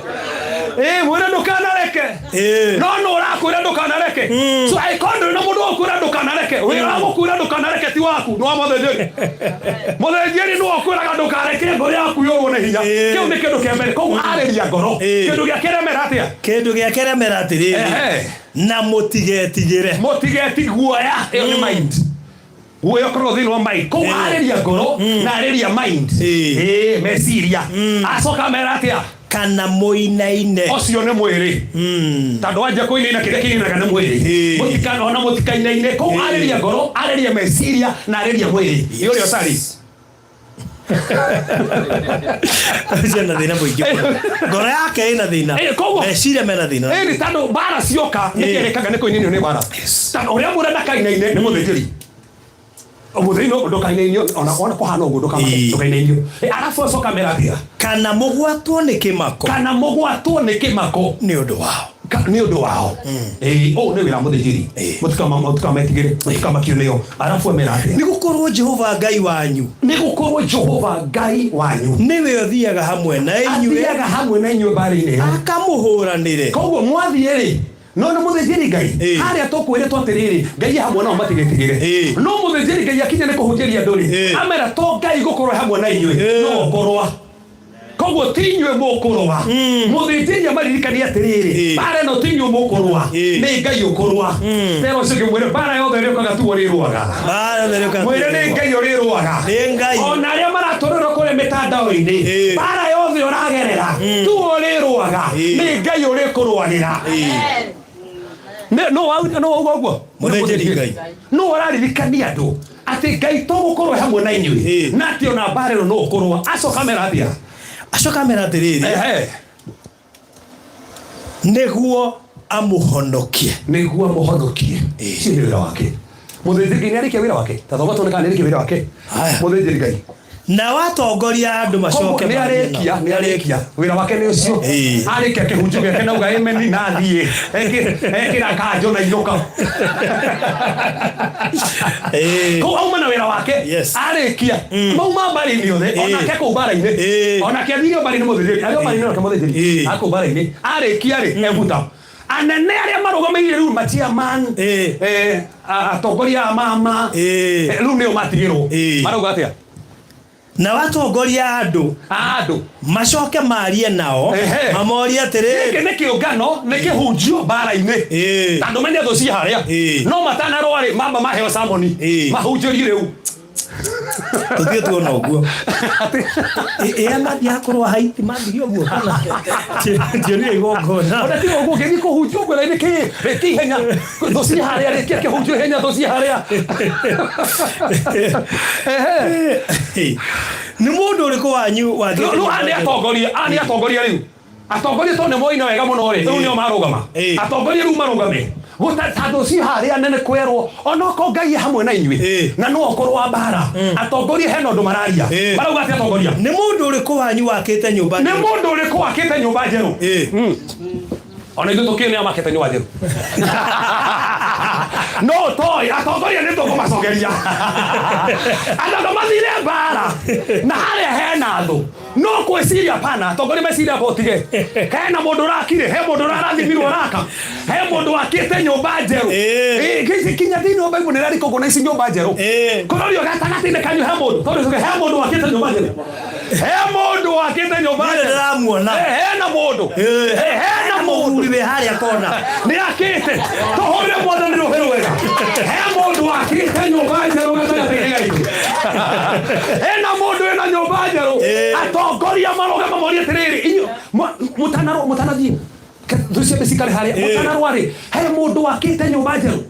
Ĩ, mwĩre ndũkanareke. Ĩ. No nũ ũrakwĩra ndũkanareke? So angĩkorwo ndũrĩ na mũndũ ũkwĩra ndũkanareke, wĩra wa gũkwĩra ndũkanareke ti waku, nĩ wa mũthĩnjĩri. Mũthĩnjĩri nĩwe ũkwĩraga ndũkareke ngoro yaku yũrwo nĩ hinya. Ĩ. Kĩu nĩ kĩndũ kĩa mbere. Koguo arĩria ngoro. Ĩ. Kĩndũ gĩa kerĩ amera atĩa? Kĩndũ gĩa kerĩ amera atĩrĩrĩ, Ehe. na mũtigetigĩre. Mũtigeti guoya. Ĩyo nĩ mind. Guoya ũkoragwo thĩinĩ wa mind. Koguo Ĩ. arĩria ngoro na arĩria mind. Ĩ. Ĩ, meciria. Acoka amera atĩa? Kana mũinaine. Ũcio nĩ mwĩrĩ. Tondũ wanjia kũinaina kĩrĩa kĩinainaga nĩ mwĩrĩ. Ĩ. Mũtika ona mũtikainaine. Koguo arĩria ngoro, arĩria meciria na arĩria mwĩrĩ. Nĩ ũrĩa ũtarĩ. Ũcio ena thĩna mũingĩ mũno. Ngoro yake ĩna thĩna. Ĩ, koguo- Meciria mena thĩna. Ĩni tondũ mbara cioka nĩ Ĩ. kĩrĩkaga nĩ kũinainio nĩ mbara. Tondũ ũrĩa mũra ndakainaine nĩ mũthĩnjĩri. Mũthĩnjĩri no ndũkainainio ona ona kũhana ũguo Ĩ. ndũkainainio. Ĩ, Arabu acoka mera atĩa? Kana mũgwatwo nĩ kĩmako Kana mũgwatwo nĩ kĩmako nĩ ũndũ wao. Nĩ ũndũ wao. Ĩ, ũũ nĩ wĩra wa mũthĩnjĩri. Ĩ. Mũtikametigĩre, mũtikamakio nĩo. Arabu amera atĩa? Nĩ gũkorwo Jehova Ngai wanyu Nĩ gũkorwo Jehova Ngai wanyu nĩwe ũthiaga hamwe na inyuĩ athiaga hamwe na inyuĩ mbara-inĩ ĩyo. Akamũhũranĩre. Koguo mwathiĩ rĩ, no nĩ mũthĩnjĩri Ngai. Ĩ. Harĩa tũkwĩrĩtwo atĩrĩrĩ, Ngai e hamwe nao matigetigĩre. Ĩ. No mũthĩnjĩri Ngai akinya nĩ kũhunjĩria andũ rĩ, Ĩ. amera to Ngai gũkorwo e hamwe na inyuĩ, Ĩ. no ũkũrũa. Koguo ti inyuĩ mũkũrũa. Mũthĩnjĩri amaririkanie atĩrĩrĩ, Ĩ. mbara ĩno ti inyuĩ mũkũrũa, Ĩ. nĩ Ngai ũkũrũa. Tera ũcio ũngĩ mwĩre mbara yothe ĩrĩũkaga tuo ũrĩrũaga. Mbara yothe ĩrĩũkaga Mwĩre nĩ Ngai ũrĩrũaga. Nĩ Ngai. Ona arĩa maratũrĩrwo kũrĩa mĩtandao-inĩ, Ĩ. mbara yothe ũragerera tuo ũrĩrũaga, Ĩ. nĩ Ngai ũrĩkũrũagĩra. Nũ wauga ũguo? Mũthĩnjĩri Ngai. Nũ ũraririkania andũ atĩ Ngai to gũkorwo e hamwe na inyuĩ Ĩ. na atĩ ona mbara ĩno no ũkũrũa. Acoka amera atĩa? Acoka amera atĩrĩrĩ, Ehe. nĩguo amũhonokie. Nĩguo amũhonokie. Ĩ. Ũcio nĩ wĩra wake. Mũthĩnjĩri Ngai nĩarĩkia wĩra wake. Ta thoma tuone kana nĩarĩkia wĩra wake. Haya. Mũthĩnjĩri Ngai. Nao atongoria a andũ macoke Koguo marie nĩarĩkia, nao. nĩarĩkia wĩra wake nĩ ũcio. Ĩ. Arĩkia kĩhunjio gĩake nauga amen na athiĩ. Ekĩra kanjũ na inũka. Ĩ. Koguo auma na wĩra wake. Yes. Arĩkia. Mauma mbara-inĩ othe, Ĩ. onake kũu mbara-inĩ. Ĩ. Onake athire mbara-inĩ mũthĩnjĩri. Arĩ o mbara-inĩ onake mũthĩnjĩri. Ĩ. Akũu mbara-inĩ. Arĩkia rĩ, ebuta. Anene arĩa marũgamĩrĩire rĩu machairman, Ĩ. atongoria a mama, Ĩ. rĩu nĩo matigĩrwo. Ĩ. Marauga atĩa? Nao atongoria a andũ Andũ. macoke marie nao Ehe. mamorie Gĩkĩ atĩrĩrĩ, nĩ kĩũngano, nĩ kĩhunjio mbara-inĩ. Ĩ. Tondũ menye thũ ciĩ harĩa. Ĩ. No matanarũa rĩ, mamba maheo samoni. Ĩ. Mahunjĩrie rĩu. Tũthiĩ tuona ũguo. Ĩ mathiaga kũrũa Haiti mathire ũguo kana tionire igongona. Ona tiga ũguo ũngĩthiĩ kũhunjia ũguo raini kĩ rĩkia ihenya thũ ciĩ harĩa, rĩkia kĩhunjio ihenya thũ ciĩ harĩa. Ehe. Nĩ mũndũ ũrĩkũ wanyu wakĩte Rĩu aya nĩ atongoria, aya nĩ atongoria rĩu. Atongoria tondũ nĩ moina wega mũno rĩ, rĩu nĩo marũgama. Ĩ. Atongoria rĩu marũgame. Tondũ ciĩ harĩa nene kwerwo onokorwo Ngai e hamwe na inyuĩ Ĩ. na no ũkorwo wa mbara. Atongoria hena ũndũ mararia. Ĩ. Marauga atĩa atongoria? Nĩ mũndũ ũrĩkũ wanyu wakĩte nyũmba Nĩ njerũ? mũndũ ũrĩkũ wakĩte nyũmba njerũ? Ĩ. Ona ithuĩ tũkĩũĩ nĩa makĩte nyũmba njerũ. No toĩ atongoria nĩ tũkũmacokeria. Andũ mathire mbara na harĩa hena thũ. No kwĩciria pana, atongoria meciria botige. Hena mũndũ ũrakire, he mũndũ ũrarathimirwo araka. He mũndũ wakĩte nyũmba njerũ. Ĩ. Ĩ, kinya thĩinĩ wa Bible nĩrarĩka ũguo na ici nyũmba njerũ. Ĩ. Kũrorio gatagatĩ-inĩ kanyu he mũndũ. Tondũ tuge he mũndũ wakĩte nyũmba njerũ. He mũndũ wakĩte nyũmba Niĩ njerũ. ndĩramuona. Hena mũndũ. Ĩ. Hena mũndũ. Mũthuri wĩ harĩa kona. Nĩ akĩte. Tũhũrĩre Mwathani rũhĩ rwega. He mũndũ wakĩte nyũmba njerũ gatagatĩ-inĩ gaitũ. Hena mũndũ wĩna nyũmba njerũ. Ĩ. Atongoria marũgama morie atĩrĩrĩ, inyuĩ mũtanarũa mũtanathiĩ. Thũ ciambe cikare harĩa. Mũtanarũa rĩ, he mũndũ wakĩte nyũmba njerũ.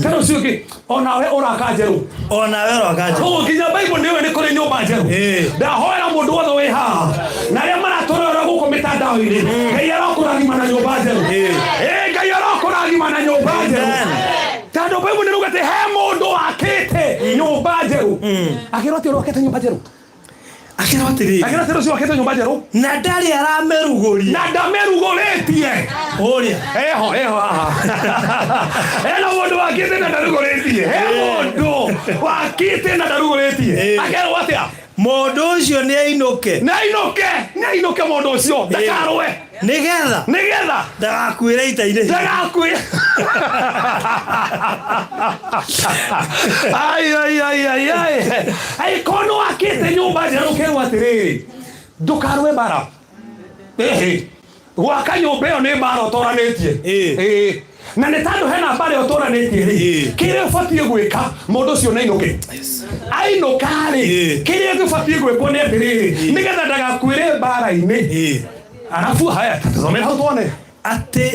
Tena ũcio ũngĩ, onawe ũraka njerũ. Onawe ũroka njerũ. Koguo nginya Bible nĩũĩ nĩ kũrĩ nyũmba njerũ. Ĩ. Ndahoera mũndũ wothe wĩ haha na arĩa maratũrora gũkũ mĩtandao-inĩ, Ngai arokũrathima na nyũmba njerũ. Ĩ. Ĩ, Ngai arokũrathima na nyũmba njerũ. Amen. Tondũ Bible nĩrauga atĩ he mũndũ wakĩte nyũmba njerũ. Akĩrwo atĩ ũrĩa wakĩte nyũmba njerũ. Akĩrwo atĩrĩrĩ, Akĩrwo atĩ ũcio wakĩte nyũmba njerũ na ndarĩ aramerugũria. Na ndamerugũrĩtie. Ũrĩa. Eho, eho haha. Hena mũndũ wakĩte na ndarugũrĩtie. He mũndũ. Wakĩte na ndarugũrĩtie. Ĩĩ. Akerwo atĩa? Mũndũ ũcio nĩ ainũke. Nĩ ainũke, nĩ ainũke mũndũ ũcio, ndakarũe. Nĩgetha Nĩgetha ndagakuĩre ita-inĩ. Ndagakuĩre. Ai ai ai ai ai. Ai kono wakĩte nyũmba njerũ ũkerwo atĩrĩrĩ, ndũkarũe mbara. Ĩhĩ. Gwaka nyũmba ĩyo nĩ mbara ũtoranĩtie. Ĩĩ. Ĩĩ. Na nĩ tondũ hena mbara ĩyo ũtoranĩtie rĩ, Ĩĩ. kĩrĩa ũbatiĩ gwĩka mũndũ ũcio nĩ ainũke. Ainũka rĩ, Ĩĩ. kĩrĩa gĩbatiĩ gwĩkwo nĩ atĩrĩrĩ, nĩgetha ndagakuĩre mbara-inĩ. Ĩĩ. Arabu haya, tũthomere hau tuone. Atĩ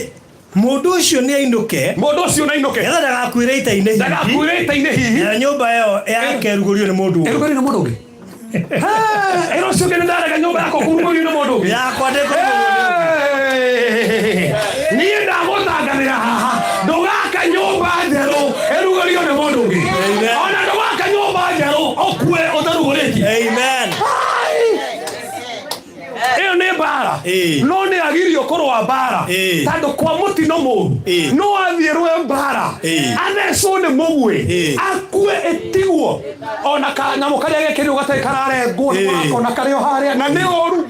mũndũ ũcio nĩ ainũke. Mũndũ ũcio nĩ ainũke. Nĩgetha ndagakuĩre ita-inĩ hihi. Ndagakuĩre ita-inĩ hihi. Na nyũmba ĩyo yake ĩrugũrio nĩ mũndũ ũngĩ. Ĩrugũrio nĩ mũndũ ũngĩ. Ĩno ũcio ũngĩ nĩ ndarega nyũmba yakwa kũrugũrio nĩ mũndũ ũngĩ. Yakwa ndĩkũrugũrio nĩ ũngĩ. Niĩ ndagũtangathĩra haha, ndũgaka nyũmba njerũ ĩrugũrio nĩ mũndũ ũngĩ. Amen. Ona ndũgaka nyũmba njerũ ũkue ũtarugũrĩtie. Amen. Ĩyo nĩ mbara. Ĩĩ. No nĩ agirio kũrũa mbara. Ĩĩ. Tondũ kwa mũtino mũru Ĩĩ. no athiĩ rũe mbara Ĩĩ. athecwo nĩ mũguĩ Ĩĩ. akue ĩtigwo ona kanyamũ karĩa gekĩrirwo gatarĩ kararengwo Ĩĩ. ona karĩ o harĩa na nĩ ũru.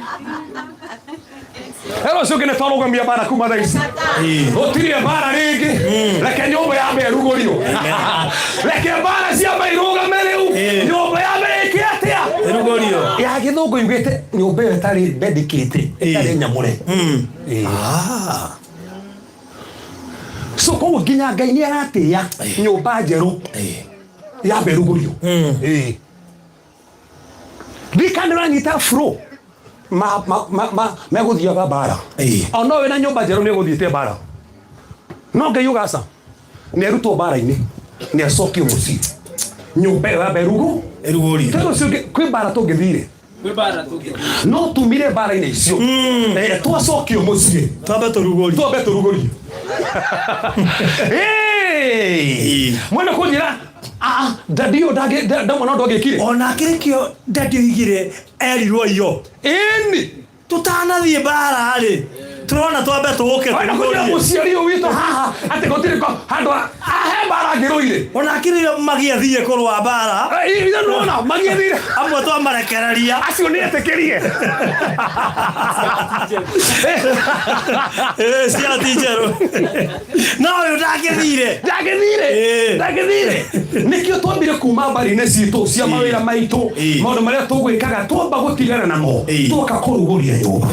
Ero ũcio ũngĩ nĩ twarũgamia mbara kuma thaa ici. Ĩĩ. Gũtirĩ mbara rĩngĩ. Reke nyũmba yambe ĩrugũrio. Reke mbara ciambe irũgame rĩu. Ĩĩ. Nyũmba yambe ĩke atĩa? Ĩrugũrio. Ya gĩthũngũ yugĩte nyũmba ĩyo ĩtarĩ dedicated, ĩtarĩ nyamũre. Ĩĩ. Ah. So koguo nginya Ngai nĩ aratĩĩa nyũmba njerũ Ĩĩ. yambe ĩrugũrio. Ĩĩ. Ndikana ũranyita flow ma ma ma ma megũthiaga mbara. Ĩĩ. Ona wĩna nyũmba njerũ nĩ ũgũthiĩte mbara. No Ngai ugaca nĩ arutwo mbara-inĩ nĩ acokio mũciĩ nyũmba ĩyo yambe ĩrugũ Ĩrugũrio. Tondũ ũcio ũngĩ, kwĩ mbara tũngĩthire no tumire mbara-inĩ icio Eh, twacokio mũciĩ Twambe tũrugũrie. twambe tũrugũrie. Ĩĩ. Mwene kũnjĩra dadi ũyũ ndamwana ũndũ angĩkire. Ona kĩrĩkĩo dadi oigire erirwo iyo. Ĩni. Tũtanathiĩ mbara rĩ, tũrona twambe tũũke Wenda kũnjĩra tũrugũrie. mũciari ũyũ witũ haha atĩ gũtirĩ handũ ahe mbara angĩrũire. Ona kĩrĩo magĩathiĩ kũrũa mbara. Ithe nĩwona magĩathire. Amwe twamarekereria. Acio nĩ etĩkĩrie. Ĩĩ, cia ti njerũ. No ũyũ ndangĩthire. Ndangĩthire. Ĩĩ. Ndangĩthire. Nĩkĩo twambire kuma mbari-inĩ citũ cia mawĩra maitũ Ĩĩ. maũndũ marĩa tũgwĩkaga twamba gũtigana namo Ĩĩ. twoka kũrugũria nyũmba.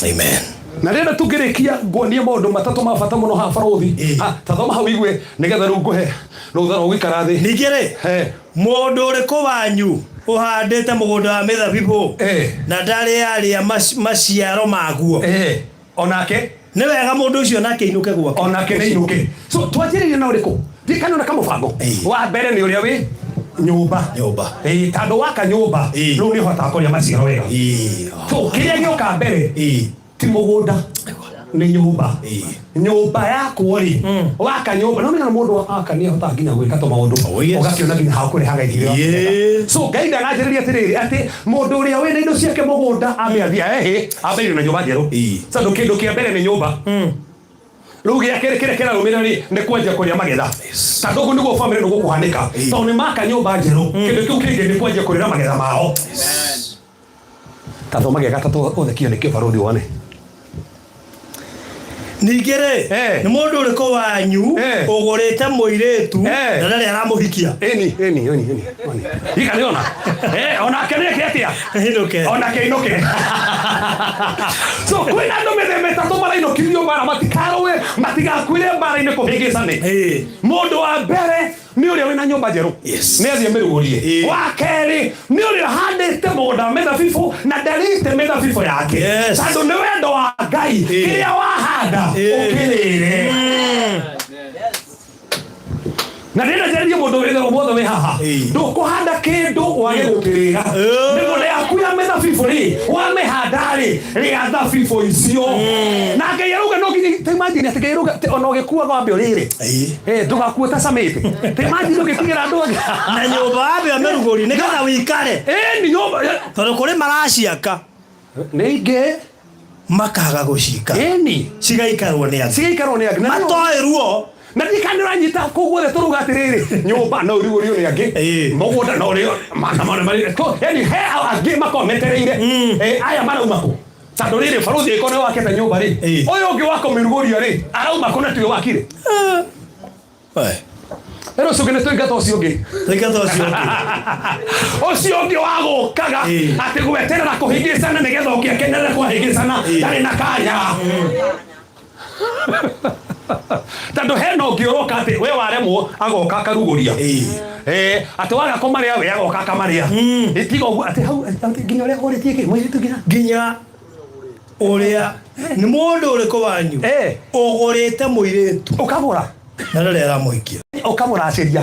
Amen. Na rĩrĩa tũngĩrĩkia nguonie maũndũ matatũ ma bata mũno haha barũthi. Ĩĩ. Ah, ta thoma hau igue nĩgetha rĩu ngũhe rũtha rwa gũikara thĩ. Ningĩ rĩ, He. mũndũ ũrĩkũ wanyu ũhandĩte mũgũnda wa mĩthabibũ Ĩĩ. na ndarĩ arĩa maciaro maguo? Ĩĩ. Onake Nĩ wega mũndũ ũcio nake ainũke gwake. Onake nĩ ainũke. So twanjĩrĩrie na ũrĩkũ? Thiĩ kana na kamũbango. Ĩĩ. Wa mbere nĩ ũrĩa wĩ nyũmba. Nyũmba. Ĩĩ, tondũ waka nyũmba Ĩĩ. rĩu nĩ ũhotaga kũrĩa maciaro wega. Ĩĩ. So kĩrĩa gĩoka mbere Ĩĩ. ti mũgũnda nĩ nyũmba. Ĩĩ. Nyũmba yakwo rĩ, waka nyũmba no menya mũndũ aka nĩ ahotaga nginya gwĩka tũmaũndũ. Oh, yes. Ũgakĩona nginya ha kũrehaga irio. Yes. So Ngai ndananjĩrĩria atĩrĩrĩ atĩ mũndũ ũrĩa wĩna indo ciake mũgũnda ambe athiĩ ehĩ ambe na nyũmba njerũ. Ĩĩ. Tondũ kĩndũ kĩa mbere nĩ nyũmba. Rĩu gĩa kerĩ kĩrĩa kĩrarũmĩrĩra rĩ nĩ kwanjia kũrĩa magetha. Tondũ ũguo nĩguo bamĩrĩ nĩguo kũhanĩka. Tondũ nĩ maka nyũmba njerũ kĩndũ kĩu kĩngĩ nĩ kwanjia kũrĩra magetha mao. Ta thoma gĩa gatatũ ũthekio nĩkĩo barũthi wone. Ningĩ rĩ, Eh. nĩ mũndũ ũrĩkũ wanyu Eh. ũgũrĩte mũirĩtu Eh. na ndarĩ aramũhikia? Ĩni, ĩni, ĩni, ĩni, ĩni. Ika nĩ ona. Onake nĩ eke atĩa? Ainũke. Onake ainũke. So kwĩna andũ mĩthemba ĩtatũ marainũkithio mbara matikarũe matigakuĩre mbara-inĩ kũhĩngĩcane. Ĩĩ. Mũndũ wa mbere nĩ ũrĩa wĩna nyũmba njerũ. Yes. Nĩ athiĩ mĩrugũrie. Ĩĩ. Wa kerĩ nĩ ũrĩa ũhandĩte mũgũnda wa mĩthabibũ na ndarĩte mĩthabibũ yake. Yes. Tondũ nĩ wendo wa Ngai Ĩĩ. kĩrĩa wahanda Ĩĩ. ũkĩrĩre. Na ndĩrenda njarĩrie mũndũ wĩ wothe wĩ haha. Ĩĩ. Ndũkũhanda kĩndũ wage gũkĩrĩra. Ĩĩ. Mĩgũnda yaku ya mĩthabibũ rĩ, wamĩhanda rĩ, rĩa thabibũ icio. Na Ngai arauga no nginya ta imagine atĩ Ngai arauga atĩ ona ũgĩkuaga wambe ũrĩre. Ĩĩ. Ndũgakue ũtacamĩte. Ta imagine ũgĩtigĩra andũ angĩ. Na nyũmba wambe ũmĩrugũrie nĩgetha wĩikare. Ĩĩ, nĩ nyũmba. Tondũ kũrĩ maraciaka. Nĩ ingĩ. Makaga gũcika. Ĩni. Cigaikarwo nĩ angĩ. Cigaikarwo nĩ angĩ. Matoĩ ruo. Na ndikana nĩ ũranyita kũu guothe tũruga atĩrĩrĩ, nyũmba no ũrigũrio nĩ angĩ, mũgũnda no ũrĩo na maũndũ marĩ yani he angĩ makoragwo metereire. Aya marauma kũ? Tondũ rĩrĩ, barũthi ĩkorwo nĩwe wakĩte nyũmba rĩ, ũyũ ũngĩ wa kũmĩrugũria rĩ, arauma kũ na tiwe wakire? Rĩu ũcio ũngĩ nĩ tũingata ũcio ũngĩ. Tũingata ũcio ũngĩ. Ũcio ũngĩ wa gũkaga atĩ gweterera kũhĩngĩcana nĩgetha ũngĩ akenerere kwahĩngĩcana, ndarĩ na kanya, tondũ hena ũngĩ ũroka atĩ we waremwo agoka akarugũria. Atĩ waga kũmarĩa we agoka akamarĩa. Tiga ũguo atĩ hau atĩ nginya ũrĩa ũrĩtie kĩ mũirĩtu nginya Nginya ũrĩa nĩ mũndũ ũrĩkũ wanyu ũgũrĩte mũirĩtu ũkagũra na ndarĩ aramũhikia? Ũkamũracĩria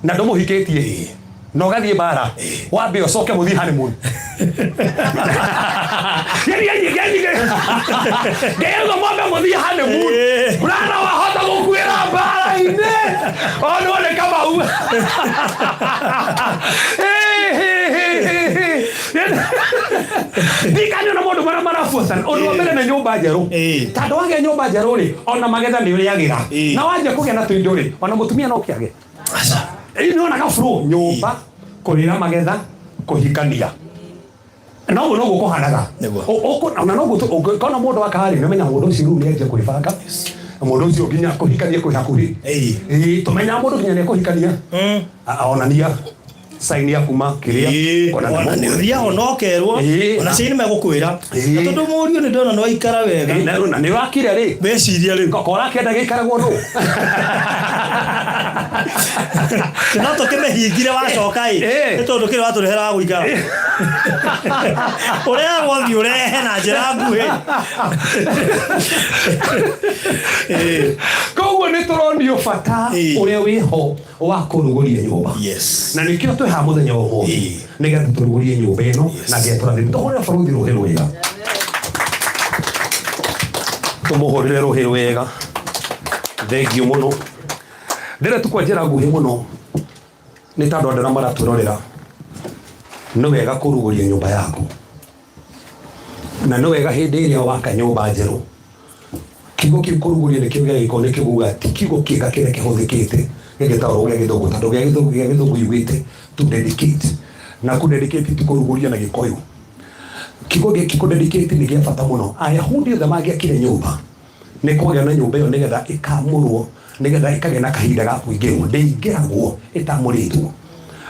na ndũmũhikĩtie na ũgathiĩ mbara wambe ũcoke mũthiĩ honeymoon. Yani yani yani ngeruga mwambe mũthiĩ honeymoon, brother, wahota gũkuĩra mbara-inĩ onwo nĩ Kamau. Ndikani ona maũndũ marĩa marabuatana, ũndũ wa mbere nĩ nyũmba njerũ, tondũ wagĩa nyũmba njerũ rĩ, ona magetha nĩ ũrĩagĩra, na wanjia kũgĩa na tũindo rĩ, ona mũtumia no kĩage. Ĩĩ, nĩ flow nyũmba, kũrĩra magetha, kũhikania, noguo noguo kũhanaga. Ona noguo ũngĩkona mũndũ akarĩ nĩ ũmenya mũndũ ũcio rĩu nĩ anjia kwĩbanga, na mũndũ ũcio nginya kũhikania kwĩ hakuhĩ. Ĩĩ, tũmenyaga mũndũ nginya nĩ ekũhikania onania sign ya kuma kĩrĩa ona nĩ ũthiaga ona ũkerwo, ona ciĩ nĩ megũkwĩra, na tondũ mũriũ nĩ ndona nĩ waikara wega. Na nĩ wakire rĩ, meciria rĩu ko ũrakĩenda gĩikaragwo nũ? No tũkĩmĩhingire wacoka ĩ, nĩ tondũ kĩrĩ watũrehera wa gũikara ũrehagwo thiĩ ũrehe na njĩra nguhĩ. Koguo nĩ tũronio bata ũrĩa wĩho wa kũrugũria nyũmba, na nĩkĩo twĩ haha mũthenya wa ũmũthĩ, nĩgetha tũrugũrie nyũmba ĩno na Ngai atũrathime. Tũhũrĩre barũthi rũhĩ rwega, tũmũhũrĩre rũhĩ rwega. Thengiũ mũno. Ndĩrĩa tu kwa njĩra nguhĩ mũno, nĩ tondũ andũ arĩa maratwĩrorera, nĩ wega kũrugũria nyũmba yaku, na nĩ wega hĩndĩ ĩrĩa waka nyũmba njerũ. Kiugo kĩu kũrugũria nĩkĩo gĩa gĩkorwo nĩ kĩguga ti kiugo kĩega kĩrĩa kĩhũthĩkĩte gĩgĩtaũrwo gĩa Gĩthũngũ, tondũ gĩa Gĩthũngũ yugĩte to dedicate, na kũ dedicate ti kũrugũria na Gĩkũyũ. Kiugo gĩkĩ kũ dedicate nĩ gĩa bata mũno. Ayahudi othe mangĩakire nyũmba, nĩ kwagĩa na nyũmba ĩyo nĩgetha ĩkamũrwo, nĩgetha ĩkagĩa na kahinda ga kũingĩrwo. Ndĩingĩragwo ĩtamũrĩtwo,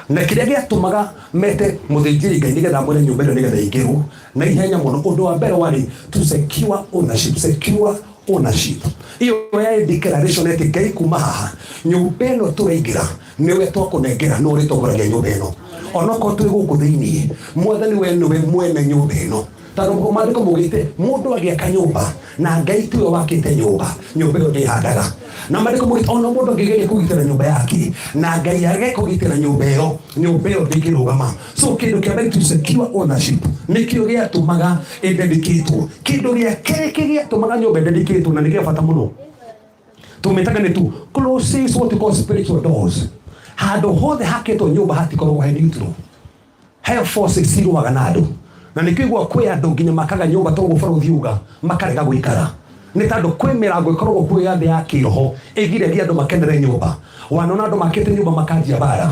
na kĩrĩa gĩatũmaga mete mũthĩnjĩri Ngai nĩgetha amũre nyũmba ĩno nĩgetha ĩingĩrwo na ihenya mũno, ũndũ wa mbere warĩ to secure ownership. Secure ownership iyo yarĩ declaration atĩ Ngai, kuma haha nyũmba ĩno tũraingĩra, nĩwe twakũnengera, nĩ ũrĩtongoragia nyũmba ĩno, onokorwo twĩ gũkũ thĩiniĩ. Mwathani, we nĩwe mwene nyũmba ĩno, tondũ maandĩko maugĩte mũndũ agĩaka nyũmba na Ngai tiwe wakĩte nyũmba, nyũmba ĩyo ndĩhandaga. Na maandĩko maugĩte ona mũndũ angĩgeria kũgitĩra nyũmba yake na Ngai age kũgitĩra nyũmba ĩyo, nyũmba ĩyo ndĩngĩrũgama. So kĩndũ kĩa mbere, to secure ownership, nĩkĩo gĩatũmaga ĩdedicatwo. Kĩndũ gĩa kerĩ kĩgĩatũmaga nyũmba ĩdedicatwo, na nĩ gĩa bata mũno, tũmĩtaga nĩ tu closes what we call spiritual doors. Handũ hothe hakĩtwo nyũmba hatikoragwo he neutral, he forces cirũaga na andũ, na nĩkĩo igua kwĩ andũ nginya makaga nyũmba toguo barũthi uga makarega gũikara, nĩ tondũ kwĩ mĩrango ĩkoragwo kuo ya thĩ ya kĩroho ĩgiragia andũ makenere nyũmba. Wanona andũ makĩte nyũmba makanjia mbara,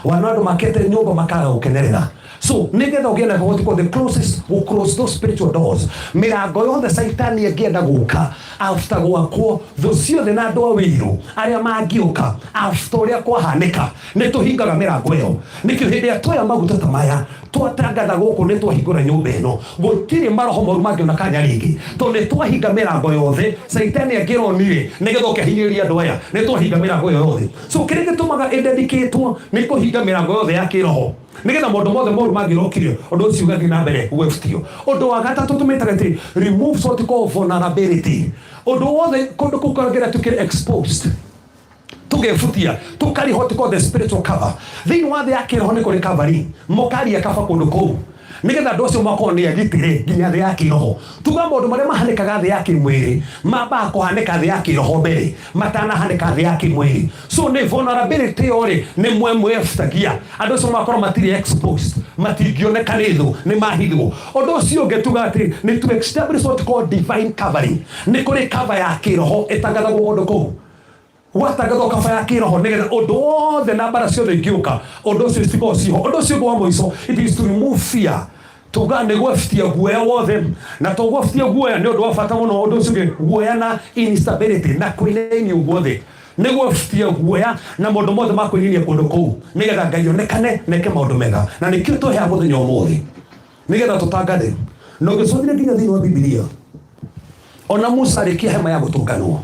wanona andũ makĩte nyũmba makaga gũkenerera. So nĩgetha ũgĩe na what you call the closest will close those spiritual doors, mĩrango yothe Caitani angĩenda gũka after gwakwo, thũ ciothe na andũ a wĩiru arĩa mangĩũka after ũrĩa kwahanĩka, nĩ tũhingaga mĩrango ĩyo. Nĩkĩo hĩndĩ ĩrĩa tuoya maguta ta maya twatangatha gũkũ nĩ twahingũra nyũmba ĩno, gũtirĩ maroho moru mangĩona kanya rĩngĩ, tondũ nĩ twahinga mĩrango yothe Caitani angĩronire nĩgetha oke ahinyĩrĩrie andũ aya. Nĩ twahinga mĩrango ĩyo yothe. So kĩrĩa gĩtũmaga ĩdedicatwo nĩ kũhinga mĩrango yothe ya kĩroho, nĩgetha maũndũ mothe moru mangĩrokire, ũndũ ũcio ũgathiĩ na mbere gwĩbutio. Ũndũ wa gatatũ tũmĩtaga atĩ remove what you call vulnerability. Ũndũ wothe kũndũ kũu kũragĩra tũkĩrĩ exposed, tũgebutia tũkari what you call the spiritual cover. Thĩinĩ wa thĩ ya kĩroho nĩ kũrĩ covering, mũkaria kaba kũndũ kũu nĩgetha andũ acio makorwo nĩ agitĩre nginya thĩ ya kĩroho. Tuga maũndũ marĩa mahanĩkaga thĩ ya kĩmwĩrĩ mambaga kũhanĩka thĩ ya kĩroho mbere matanahanĩka thĩ ya kĩmwĩrĩ. So nĩ vulnerability ĩyo rĩ, nĩ mwe mwebutagia andũ acio makorwo matirĩ exposed, matingĩoneka nĩ thũ, nĩ mahithwo. Ũndũ ũcio ũngĩ tuga atĩ nĩ to establish what you call divine covering. Nĩ kũrĩ cover ya kĩroho ĩtangathagwo kũndũ kũu. Gwatangathwo kaba ya kĩroho nĩgetha ũndũ wothe na mbara ciothe ingĩũka, ũndũ ũcio citikorwo ciho. Ũndũ ũcio ũngĩ wa mũico, it is to remove fear. Tuga nĩ gwebutia guoya wothe, na to gwebutia guoya nĩ ũndũ wa bata mũno. Ũndũ ũcio ũngĩ, guoya na instability na kwĩnainio guothe, nĩ gwebutia guoya na maũndũ mothe ma kwĩnainia kũndũ kũu, nĩgetha Ngai onekane na eke maũndũ mega. Na nĩkĩo twehaga mũthenya ũmũthĩ, nĩgetha tũtangathe. Na ũngĩcũthĩrĩria nginya thĩinĩ wa Bibilia, ona Musa arĩkia hema ya gũtũnganwo,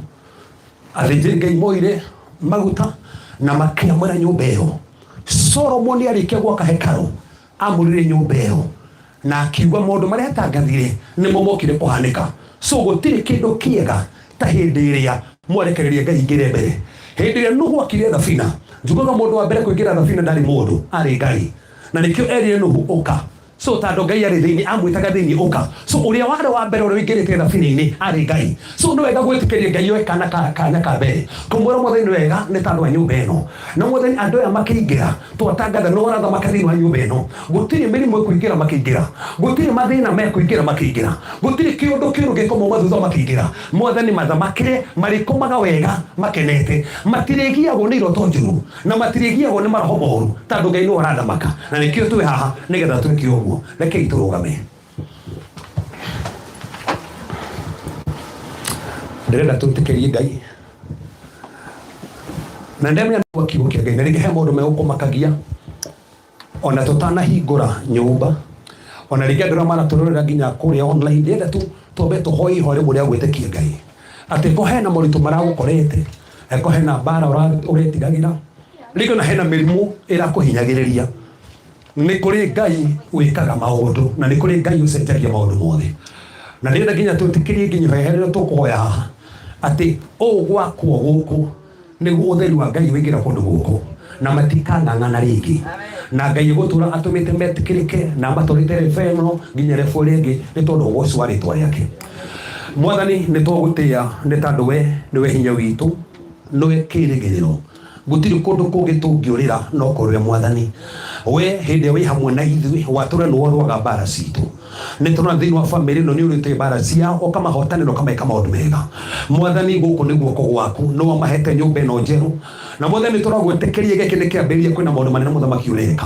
athĩnjĩri Ngai moire maguta na makĩamũra nyũmba ĩyo. Solomoni arĩkia gwaka hekarũ, amũrire nyũmba ĩyo na akiuga maũndũ marĩa atangathire nĩmo mokire kũhanĩka. So gũtirĩ kĩndũ kĩega ta hĩndĩ ĩrĩa mwarekereria Ngai ingĩre mbere. Hĩndĩ ĩrĩa Nuhu akire thabina, njugaga mũndũ wa mbere kũingĩra thabina ndarĩ mũndũ, arĩ Ngai. Na nĩkĩo erire Nuhu ũka. So tondũ Ngai arĩ thĩinĩ, amwĩtaga thĩinĩ ũka. So ũrĩa warĩ wa mbere ũrĩa ũingĩrĩte thabina-inĩ arĩ Ngai. So nĩ wega gwĩtĩkĩria Ngai oe kana ka kanya ka mbere. Kũmwĩra Mwathani nĩ wega nĩ tondũ wa nyũmba ĩno. Na Mwathani andũ aya makĩingĩra, twatangatha nĩ ũrathamaka thĩinĩ wa nyũmba ĩno. Gũtirĩ mĩrimũ ĩkũingĩra makĩingĩra. Gũtirĩ mathĩna mekũingĩra makĩingĩra. Gũtirĩ kĩũndũ kĩũru gĩkũmauma thutha makĩingĩra. Mwathani mathamakĩre, marĩkomaga wega makenete. Matirĩgiagwo nĩ iroto njũru. Na matirĩgiagwo nĩ maroho moru, tondũ Ngai nĩwe ũrathamaka. Na nĩkĩo twĩ haha, nĩgetha twĩke ũguo. Rekei tũrũgame. Ndĩrenda twĩtĩkĩrie Ngai, na ndemenya kwa kiugo kĩa Ngai, na rĩngĩ he maũndũ megũkũmakagia ona tũtanahingũra nyũmba, ona rĩngĩ andũ arĩa maratũrorera nginya kũrĩa online. Ndĩrenda tu twambe tũhoe ihoya rĩmwe rĩa gwĩtĩkia Ngai, atĩ ko hena moritũ maragũkorete, ko hena mbara ũretigagĩra, rĩngĩ ona hena mĩrimũ ĩrakũhinyagĩrĩria, nĩ kũrĩ Ngai wĩkaga maũndũ, na nĩ kũrĩ Ngai ũcenjagia maũndũ mothe. Na ndĩrenda nginya twĩtĩkĩrie nginya ihoya rĩrĩa tũkũhoya haha, atĩ ũũ gwakwo gũkũ nĩguo ũtheri wa Ngai wĩingĩra kũndũ gũkũ na matikang'ang'ana rĩngĩ, na Ngai egũtũra atũmĩte metĩkĩrĩke na matwarĩte rebo ĩno nginya rebo ĩrĩa ĩngĩ, nĩ tondũ ũgoci wa rĩtwa rĩake. Mwathani, nĩ twagũtĩĩa nĩ tondũ we nĩwe hinya witũ, nĩwe kĩĩrĩgĩrĩro. Gũtirĩ kũndũ kũngĩ tũngĩũrĩra no kũrĩ we, Mwathani. We hĩndĩ ĩrĩa wĩ hamwe na ithuĩ, watũra nĩwe ũrũaga mbara citũ. Nĩ tũrona thĩinĩ wa bamĩrĩ ĩno nĩ ũrĩte mbara ciao, ũkamahotanĩra, ũkameka maũndũ mega. Mwathani, gũkũ nĩ guoko gwaku, nĩ wamahete nyũmba ĩno njerũ. Na Mwathani, nĩ tũragwĩtĩkĩria gĩkĩ nĩ kĩambĩrĩria, kwĩna maũndũ manene mũthamaki ũreka.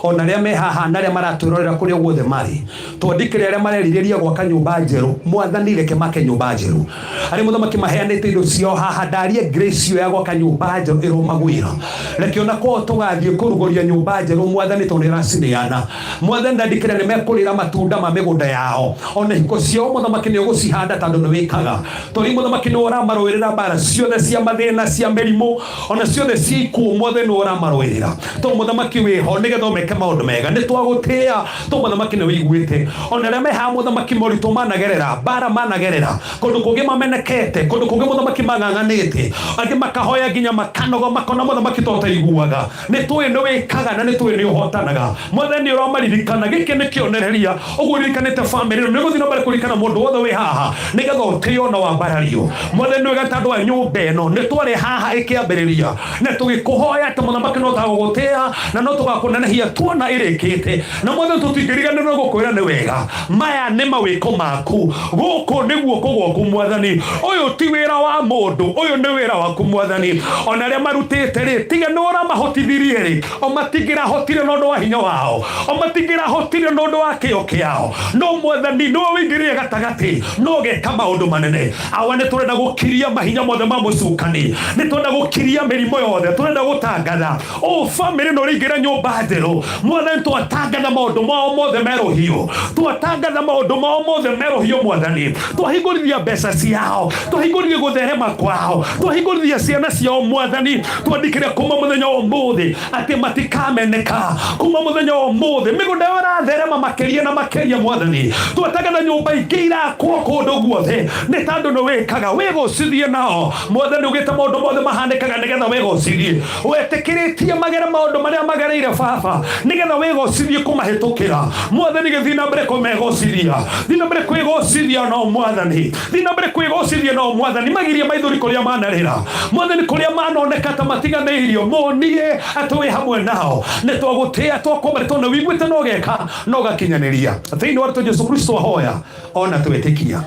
Ona arĩa me haha na arĩa maratwĩrorera kũrĩa guothe marĩ, twandĩkĩre arĩa marerirĩria gwaka nyũmba njerũ, Mwathani, reke make nyũmba njerũ. Arĩa mũthamaki maheanĩte indo ciao haha, ndarie grace ĩyo ya gwaka nyũmba njerũ ĩromagwĩra. Reke ona kwao tũgathiĩ kũrugũria nyũmba njerũ, Mwathani, tondũ nĩ ũracineana. Mwathani, ndandĩkĩra nĩ mekũrĩra matunda ma mĩgũnda yao, ona ihiko ciao mũthamaki nĩ ũgũcihanda, tondũ nĩ wĩkaga. Tondũ mũthamaki nĩ ũramarũĩrĩra mbara ciothe cia mathĩna, cia mĩrimũ, ona ciothe cia ikuũ, Mwathani nĩ ũramarũĩrĩra. Tondũ mũthamaki wĩho nĩgetha ũmeke maũndũ mega, nĩ twagũtĩĩa tondũ mũthamaki nĩ wĩiguĩte. Ona arĩa me haha mũthamaki, moritũ managerera, mbara managerera, kũndũ kũngĩ mamenekete, kũndũ kũngĩ mũthamaki mang'ang'anĩte, angĩ makahoya nginya makanoga, makona mũthamaki to ũtaiguaga. Nĩ tũĩ nĩ wĩkaga na nĩ tũĩ nĩ ũhotanaga. Mwathani, nĩ ũramaririkana. Gĩkĩ nĩ kĩonereria ũguo ũririkanĩte bamĩrĩ ĩno, nĩ ũgũthiĩ na mbere kũririkana mũndũ wothe wĩ haha, nĩgetha ũtĩo na wambarario. Mwathani, nĩ wega tondũ wa nyũmba ĩno nĩ twarĩ haha ĩkĩambĩrĩria, na tũgĩkũhoya atĩ mũthamaki no tũgagũtĩĩa na no tũgakũnenehia tuona ĩrĩkĩte. Na Mwathani, tũtingĩriganĩrwo gũkwĩra nĩ wega. Maya nĩ mawĩko maku, gũkũ nĩ guoko gwaku, Mwathani. Ũyũ ti wĩra wa mũndũ, ũyũ nĩ wĩra waku, Mwathani. Ona arĩa marutĩte rĩ, tiga nĩ ũramahotithirie rĩ, o matingĩrahotire na ũndũ wa hinya wao, o matingĩrahotire na ũndũ wa kĩyo kĩao, no Mwathani, nĩwe ũingĩrire gatagatĩ no ũgeka maũndũ manene. Awa, nĩ tũrenda gũkiria mahinya mothe ma mũcukani, nĩ tũrenda gũkiria mĩrimũ yothe, tũrenda gũtangatha ũũ bamĩrĩ no rĩingĩra nyũmba njerũ. Mwathani, twatangatha maũndũ mao mothe merũhio, twatangatha maũndũ mao mothe merũhio. Mwathani, twahingũrithia mbeca ciao, twahingũrithia gũtherema kwao, twahingũrithia ciana ciao. Mwathani, twandĩkĩre kuma mũthenya wa ũmũthĩ atĩ matikameneka. Kuma mũthenya wa ũmũthĩ mĩgũnda yao ĩratherema makĩria na makĩria. Mwathani, twatangatha nyũmba ingĩ irakwo kũndũ guothe, nĩ tondũ nĩ wĩkaga wĩgocithie nao. Mwathani, ugĩte maũndũ mothe mahanĩkaga nĩgetha wĩgocithie. Wetĩkĩrĩtie magere maũndũ marĩa magereire baba nĩgetha wĩgocithie kũmahĩtũkĩra. Mwathani, gĩthiĩ na mbere kũmegocithia, thiĩ na mbere kwĩgocithia nao. Mwathani, thiĩ na mbere kwĩgocithia nao. Mwathani, magirie maithori kũrĩa manarĩra. Mwathani, kũrĩa manoneka ta matiganĩirio, monie atĩ wĩ hamwe nao. Nĩ twagũtĩĩa, twakwambara, tondũ wĩiguĩte na ũgeka na ũgakinyanĩria. Thĩinĩ wa rĩtwa Jesu Kristo ahoya ona twĩtĩkia,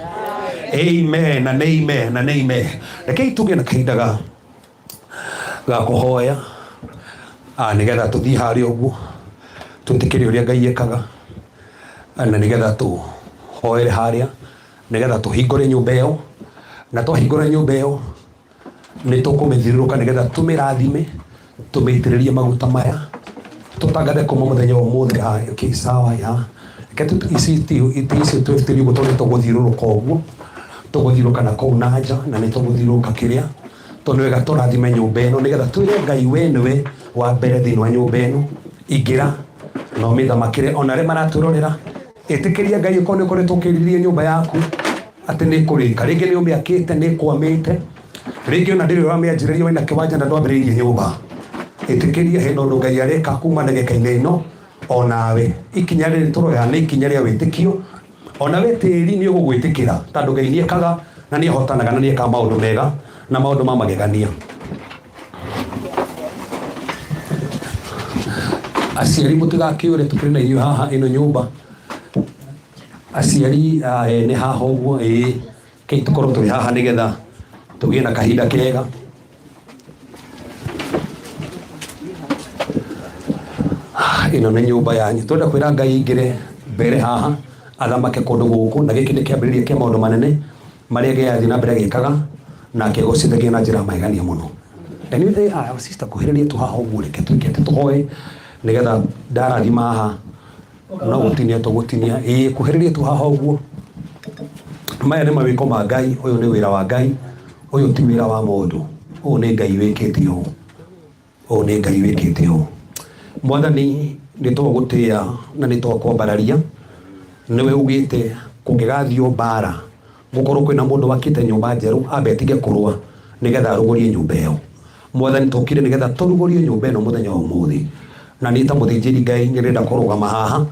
amen and amen and amen. Rekei tũgĩe na kahinda ga Ga kũhoya nĩgetha tũthiĩ harĩa ũguo twĩtĩkĩre ũrĩa Ngai ekaga na nĩgetha tũhoere harĩa nĩgetha tũhingũre nyũmba ĩyo na twahingũra nyũmba ĩyo nĩ tũkũmĩthiũrũrũka nĩgetha tũmĩrathime tũmĩitĩrĩrie maguta maya tũtangathe kuma mũthenya wa ũmũthĩ. Okay, sawa ya reke ici ti icio twĩtĩrie ũguo tondũ nĩ tũgũthiũrũrũka ũguo tũgũthiũrũrũka na kũu na nja na nĩ tũgũthiũrũrũka kĩrĩa tondũ nĩ wega tũrathime nyũmba ĩno nĩgetha twĩre Ngai we nĩwe wa mbere thĩinĩ wa nyũmba ĩno ingĩra na ũmĩthamakĩre ona arĩa maratwĩrorera ĩtĩkĩria Ngai ũkorwo nĩ ũkoretwo ũkĩrirĩria nyũmba yaku atĩ nĩ kũrĩka rĩngĩ nĩ ũmĩakĩte nĩ ĩkwamĩte rĩngĩ ona ndĩrĩ ũramĩanjĩrĩria wĩna kĩwanja na ndwambĩrĩirie nyũmba ĩtĩkĩria hena ũndũ Ngai areka kuma ndagĩka-inĩ ĩno onawe ikinya rĩrĩ tũroya nĩ ikinya rĩa wĩtĩkio onawe tĩri nĩ ũgũgwĩtĩkĩra tondũ Ngai nĩ ekaga na nĩ ahotanaga na nĩ ekaga maũndũ mega na maũndũ ma magegania. Aciari mũtigakĩũre tũkĩrĩ na inyuĩ haha ĩno nyũmba aciari ene haha ũguo ĩĩ kei tũkorwo tũrĩ haha nĩgetha tũgĩe na kahinda kega. Ĩno nĩ nyũmba yanyu twenda kwĩra Ngai aingĩre mbere haha athamake kũndũ gũkũ na gĩkĩ nĩ kĩambĩrĩria kĩa maũndũ manene marĩa Ngai athiĩ na mbere agĩkaga na akĩgocithagia na njĩra ya magegania mũno. And you they are sister kuhĩrĩria tu haha ũguo reke twĩke atĩ tũhoe nĩgetha ndarathima haha no gũtinia tũgũtinia ĩĩ kuhĩrĩria tu haha ũguo. Maya nĩ mawĩko ma Ngai, ũyũ nĩ wĩra wa Ngai, ũyũ ti wĩra wa mũndũ, ũyũ nĩ Ngai wĩkĩte ũũ, ũyũ nĩ Ngai wĩkĩte ũũ. Mwathani nĩ twagũtĩĩa na nĩ twakwambararia, nĩwe ugĩte kũngĩgathio mbara gũkorwo kwĩna mũndũ wakĩte nyũmba njerũ ambe atige kũrũa nĩgetha arugũrie nyũmba ĩyo. Mwathani tũkire nĩgetha tũrugũrie nyũmba ĩno mũthenya wa ũmũthĩ, na niĩ ta mũthĩnjĩri Ngai nĩndĩrenda kũrũgama haha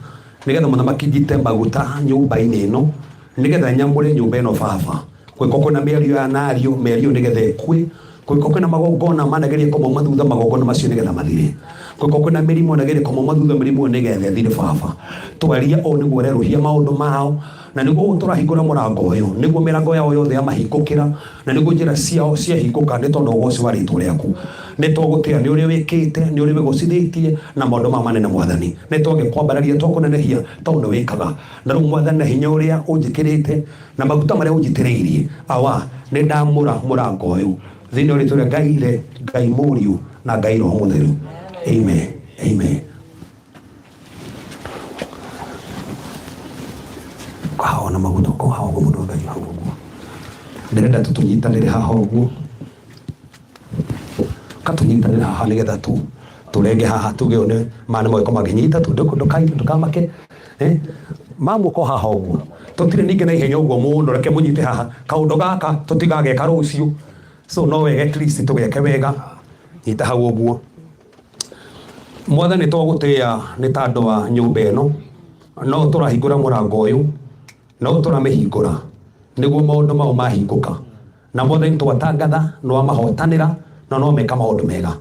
nĩgetha mũthamaki njite maguta nyũmba-inĩ ĩno nĩgetha nyamũre nyũmba ĩno baba. Kũngĩkorwo kwĩna mĩario ya nario mĩario nĩgetha ĩkue, kũngĩkorwo kwĩna magongona manageria kũmauma thutha magongona macio nĩgetha mathire, kũngĩkorwo kwĩna mĩrimũ ĩnageria kũmauma thutha mĩrimũ ĩyo nĩgetha ĩthire baba. Twaria ũũ nĩguo ũrerũhia maũndũ mao na nĩguo ũũ tũrahingũra mũrango ũyũ nĩguo mĩrango yao yothe yamahingũkĩra na nĩguo njĩra ciao ciahingũka nĩ tondũ ũgoci wa rĩtwa rĩaku. Nĩ twagũtĩĩa nĩ ũrĩa wĩkĩte, nĩ ũrĩa wĩgocithĩtie na maũndũ maya manene Mwathani. Nĩ twagĩkwambararia twakũnenehia tondũ nĩ wĩkaga. Na rĩu Mwathani na hinya ũrĩa ũnjĩkĩrĩte na maguta marĩa ũnjitĩrĩirie awa nĩ ndamũra mũrango ũyũ thĩinĩ wa rĩtwa rĩa Ngai Ithe, Ngai Mũriũ na Ngai Roho Mũtheru. Amen. Amen. Haha na maguta ko haha ũguo mũndũ wa Ngai hau ũguo ndĩrenda tũtũnyitanĩre haha ũguo katũnyitanĩre haha nĩgetha tu tũrenge haha tuge ũyũ nĩ maya nĩ magĩkorwo makĩnyita tu ndũkamake mamuoko haha ũguo tũtirĩ ningĩ na ihenya ũguo mũno reke mũnyite haha kaũndũ gaka tũtigageka rũciũ so no wega at least tũgeke wega nyita hau ũguo. Mwathani twagũtĩĩa nĩ ta andũ a nyũmba ĩno no tũrahingũra mũrango ũyũ no tũramĩhingũra nĩguo maũndũ mau mahingũka na Mwathani twatangatha nĩ wamahotanĩra na no meka maũndũ mega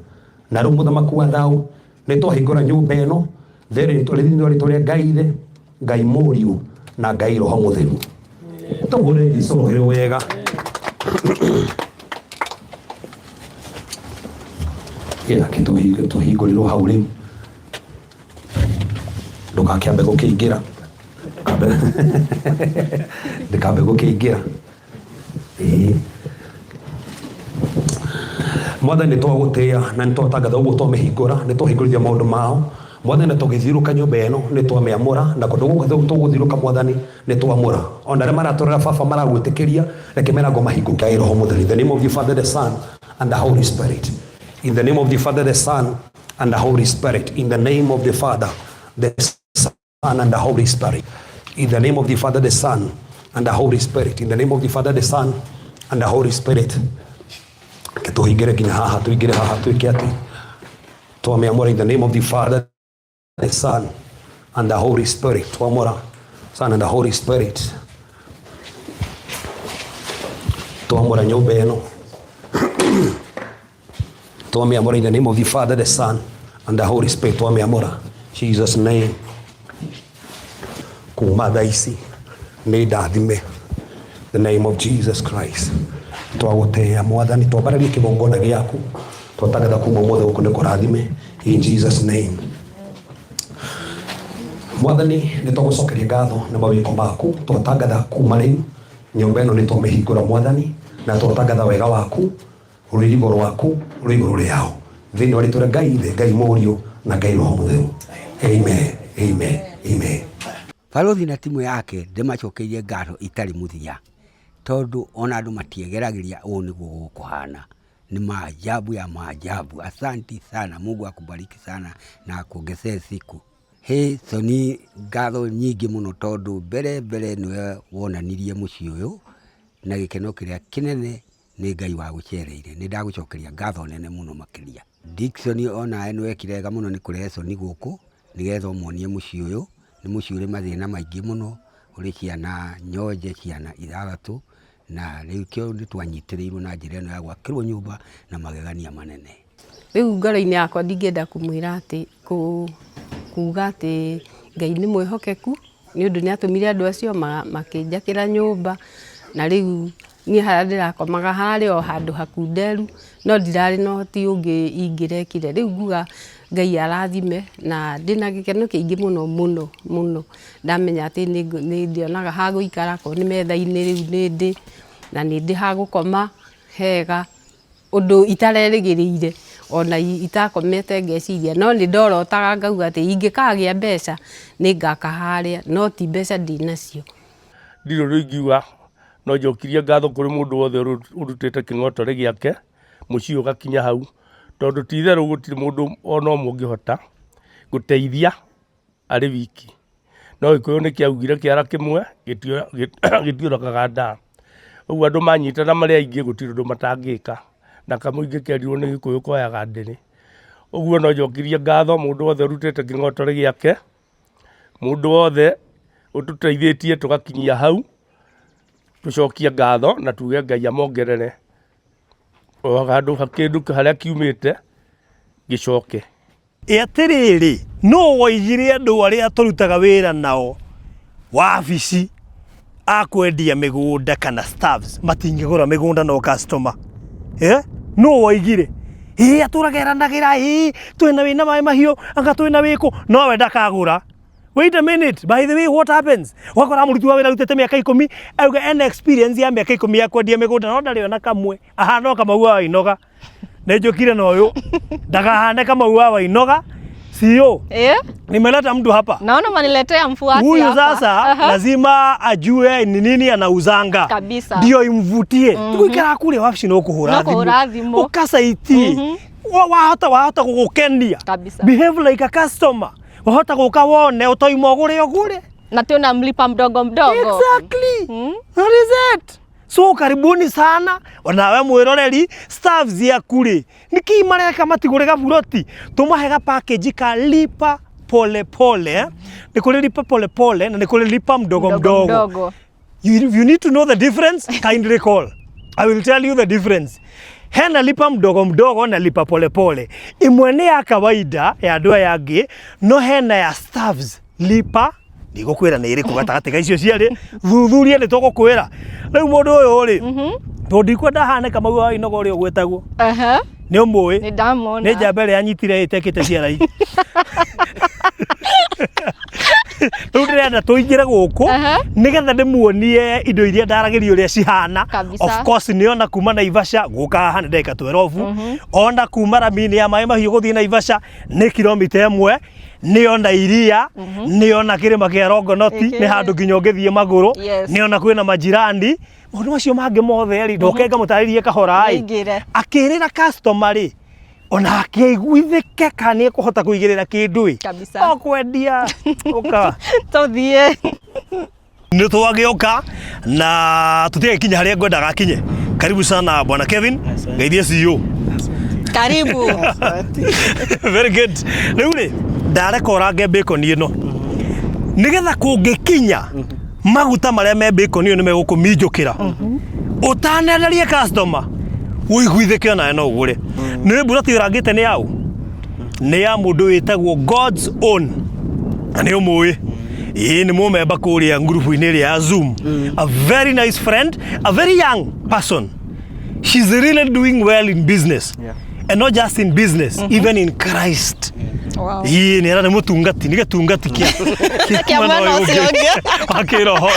na rĩu mũthamaki wa thaũ nĩ twahingũra nyũmba ĩno thĩinĩ wa rĩtwa rĩa Ngai Ithe, Ngai Mũriũ na Ngai Roho Mũtheru. Tũhũre Jesũ rũhĩ wega. Gĩake tũhingũrĩrwo hau rĩu ndũgakĩambe gũkĩingĩra ndũkambe gũkĩingĩra. Ĩĩ Mwathani nĩ twagũtĩĩa na nĩ twatangatha ũguo twamĩhingũra nĩ twahingũrithia maũndũ mao Mwathani na tũgĩthiũrũka nyũmba ĩno nĩ twamĩamũra na kũndũ gũkũ tũgũthiũrũka Mwathani nĩ twamũra ona arĩa maratũrera baba maragwĩtĩkĩria reke mĩrango mahingũke Roho Mũtheru. In the name of the Father, the Son and the Holy Spirit. In the name of the Father, the Son and the Holy Spirit. In the name of the Father, the Son and the Holy Spirit. In the name of the Father, the Son and the Holy Spirit. In the name of the Father, the Son and the Holy Spirit. Tũhingĩre nginya haha tũingĩre haha twĩke atĩ twamĩamũra in the name of the Father, the Son and the Holy Spirit. Twamũra Son and the Holy Spirit. Twamũra nyũmba ĩno. Twamĩamũra in the name of the Father, the Son and the Holy Spirit. Twamĩamũra Jesus name. Kuma thaa ici nĩ ndathime the name of Jesus Christ. Twagũtĩĩa Mwathani, twambararie kĩgongona gĩaku. Twatangatha kuma ũmũthĩ gũkũ nĩ kũrathime in Jesus name. Mwathani nĩ twagũcokeria ngatho nĩ mawĩko maku. Twatangatha kuma rĩu nyũmba ĩno nĩ twamĩhingũra Mwathani, na twatangatha wega waku, rũirigo rwaku rwĩ igũrũ rĩao thĩinĩ wa rĩtwa rĩa Ngai Ithe, Ngai Mũriũ na Ngai Roho Mũtheru. Amen, amen, amen. Barũthi na timũ yake ndĩmacokeirie ngatho itarĩ mũthia, tondũ ona andũ matiegeragĩria ũũ nĩguo gũkũhana. Ni maajabu ya maajabu. Asanti sana, Mungu akubariki sana na akuongezee siku. Hĩ Soni, ngatho nyingĩ mũno tondũ mbere mbere nĩwe wonanirie mũciĩ ũyũ na gĩkeno kĩrĩa kĩnene nĩ Ngai wagũcereire. Nĩ ndagũcokeria ngatho nene mũno makĩria. Dickson onawe nĩ wekire wega mũno nĩ kũrehe Soni gũkũ nĩgetha ũmuonie mũciĩ ũyũ. Nĩ mũciĩ ũrĩ mathĩna maingĩ mũno, ũrĩ ciana nyonje ciana ithathatũ, na nĩkĩo nĩ twanyitĩrĩirwo na njĩra ĩno ya gwakĩrwo nyũmba na magegania manene. Rĩu ngoro-inĩ yakwa ndingĩenda kũmwĩra atĩ, kuga atĩ Ngai nĩ mwĩhokeku, nĩ ũndũ nĩ atũmire andũ acio makĩnjakĩra nyũmba, na rĩu niĩ harĩa ndĩrakomaga hararĩ o handũ hakunderu, no ndirarĩ na ũhoti ũngĩ ingĩrekire. Rĩu nguga Ngai arathime na ndĩna gĩkeno kĩingĩ mũno mũno mũno, ndamenya atĩ nĩ ndĩonaga ha gũikara, akorwo nĩ metha-inĩ rĩu nĩ ndĩ, na nĩ ndĩ ha gũkoma hega. Ũndũ itarerĩgĩrĩire ona itakomete ngeciria, no nĩ ndorotaga ngauga atĩ ingĩkagĩa mbeca nĩ ngaka harĩa, no ti mbeca ndinacio. Ndirĩ ũndũ ingiuga, no njokirie ngatho kũrĩ mũndũ wothe ũrutĩte kĩng'otore gĩake, mũciĩ ũgakinya hau, tondũ ti itherũ gũtirĩ mũndũ ona ũmwe ũngĩhota gũteithia arĩ wiki. No Gĩkũyũ nĩ kĩaugire kĩara kĩmwe gĩtiũragaga ndaa. Ũguo andũ manyitana marĩ aingĩ gũtirĩ ũndũ matangĩka, na kamũingĩ kerirwo nĩ Gĩkũyũ koyaga ndĩrĩ. Ũguo no njokirie ngatho mũndũ wothe ũrutĩte kĩng'otore gĩake, mũndũ wothe ũtũteithĩtie tũgakinyia hau, tũcokie ngatho na tuge Ngai amongerere o handũ kĩndũ harĩa kiumĩte gĩcoke. Ĩ atĩrĩrĩ, nũũ woigire andũ arĩa tũrutaga wĩra nao wabici a kwendia mĩgũnda kana staffs matingĩgũra mĩgũnda no customer? Eh? Nũũ woigire? Ĩ atũraga eranagĩra ĩ twĩna wĩna maĩ mahiũ anga twĩna wĩkũ nowe ndakagũra. Wait a minute, by the way what happens? Ũgakora mũruti wa wĩra arutĩte mĩaka ikũmi auga ena experience ya mĩaka ikũmi ya kwendia mĩgũnda no ndarĩ ona kamwe ahana o Kamau wa Wainoga. Nĩ njũkire na ũyũ ndakahane Kamau wa Wainoga CEO Eh? nimeleta mtu hapa Naona maniletea mfuasi huyu hapa. sasa Aha. lazima ajue ni nini anauzanga Kabisa. ndio imvutie mm -hmm. Tuikara kule wabici no kuhura No kũhũra thimũ. ukacaiti mm -hmm. wahota wahota gũgũkenia Kabisa. behave like a customer wahota gũka wone ũtoima ũgũre ũgũre Na tena mlipa mdogo mdogo. exactly that is it so karibuni sana onawe mwiroreri staff ciaku rĩ nĩkĩ mareka matigũre gaburoti tũmahe ga package ka lipa pole pole eh? nĩ kũrĩ lipa pole pole na nĩ kũrĩ lipa mdogo Mdogo mdogo, mdogo. You, if you need to know the difference kindly call I will tell you the difference hena lipa mdogo mdogo na lipa pole pole imwe nĩ ya kawaida ya andũ aya angĩ no hena ya staffs lipa ndigũkwĩra nĩ ĩrĩkũ gatagatĩ ga icio cierĩ thuthuria nĩ tũgũkwĩra rĩu mũndũ ũyũ rĩ tondũ ndikwenda hane Kamau wa Inogo ũrĩa ũgwĩtagwo Aha. nĩ ũmũĩ Nĩ ndamona. nĩ njamba ĩrĩa yanyitire ĩtekĩte ciara rĩu ndĩrenda tũingĩre gũkũ Aha. nĩgetha ndĩmuonie indo iria ndaragĩria ũrĩa cihana Kabisa. of course nĩona kuma Naivasha gũka haha nĩ ndagĩka 12 ona kuma rami-inĩ ya maĩ mahiũ gũthiĩ Naivasha nĩ kilomita ĩmwe nĩona iria nĩona kĩrĩma kĩa Longonot Ĩkĩ. nĩ handũ nginya ũngĩthiĩ magũrũ Yes. nĩona kwĩna majirani maũndũ macio mangĩ mothe rĩ ndoke ngamũtarĩrie kahora ĩ Nĩingĩre. akĩrĩra customer rĩ ona akĩiguithĩke kana nĩ ekũhota kũigĩrĩra kĩndũ ĩ Kabisa. o kwendia ũka Tũthiĩ. nĩ twagĩũka na tũtigagĩkinya harĩa ngwendaga akinye karibu sana bwana Kevin ngeithie CEO Karibu. very good rĩu rĩ ndareka ũrange bacon ĩno nĩgetha kũngĩkinya maguta marĩa me bacon ĩyo nĩ megũkũminjũkĩra ũtanenderie customer ũiguithĩke onawe no ũgũre nĩ mburati ũrangĩte nĩ yaũ nĩ ya mũndũ wĩtagwo God's own na nĩ ũmũĩ ĩĩ nĩ mũmemba kũrĩa ngurubu-inĩ ĩrĩa ya Zoom a very nice friend a very young person she's really doing well in business Yeah. And not just in business, even in Christ. Wow. Ii nä nä må tungati nä gä tungati kä Kĩa mwena ũcio ũngĩ. wa kä roho.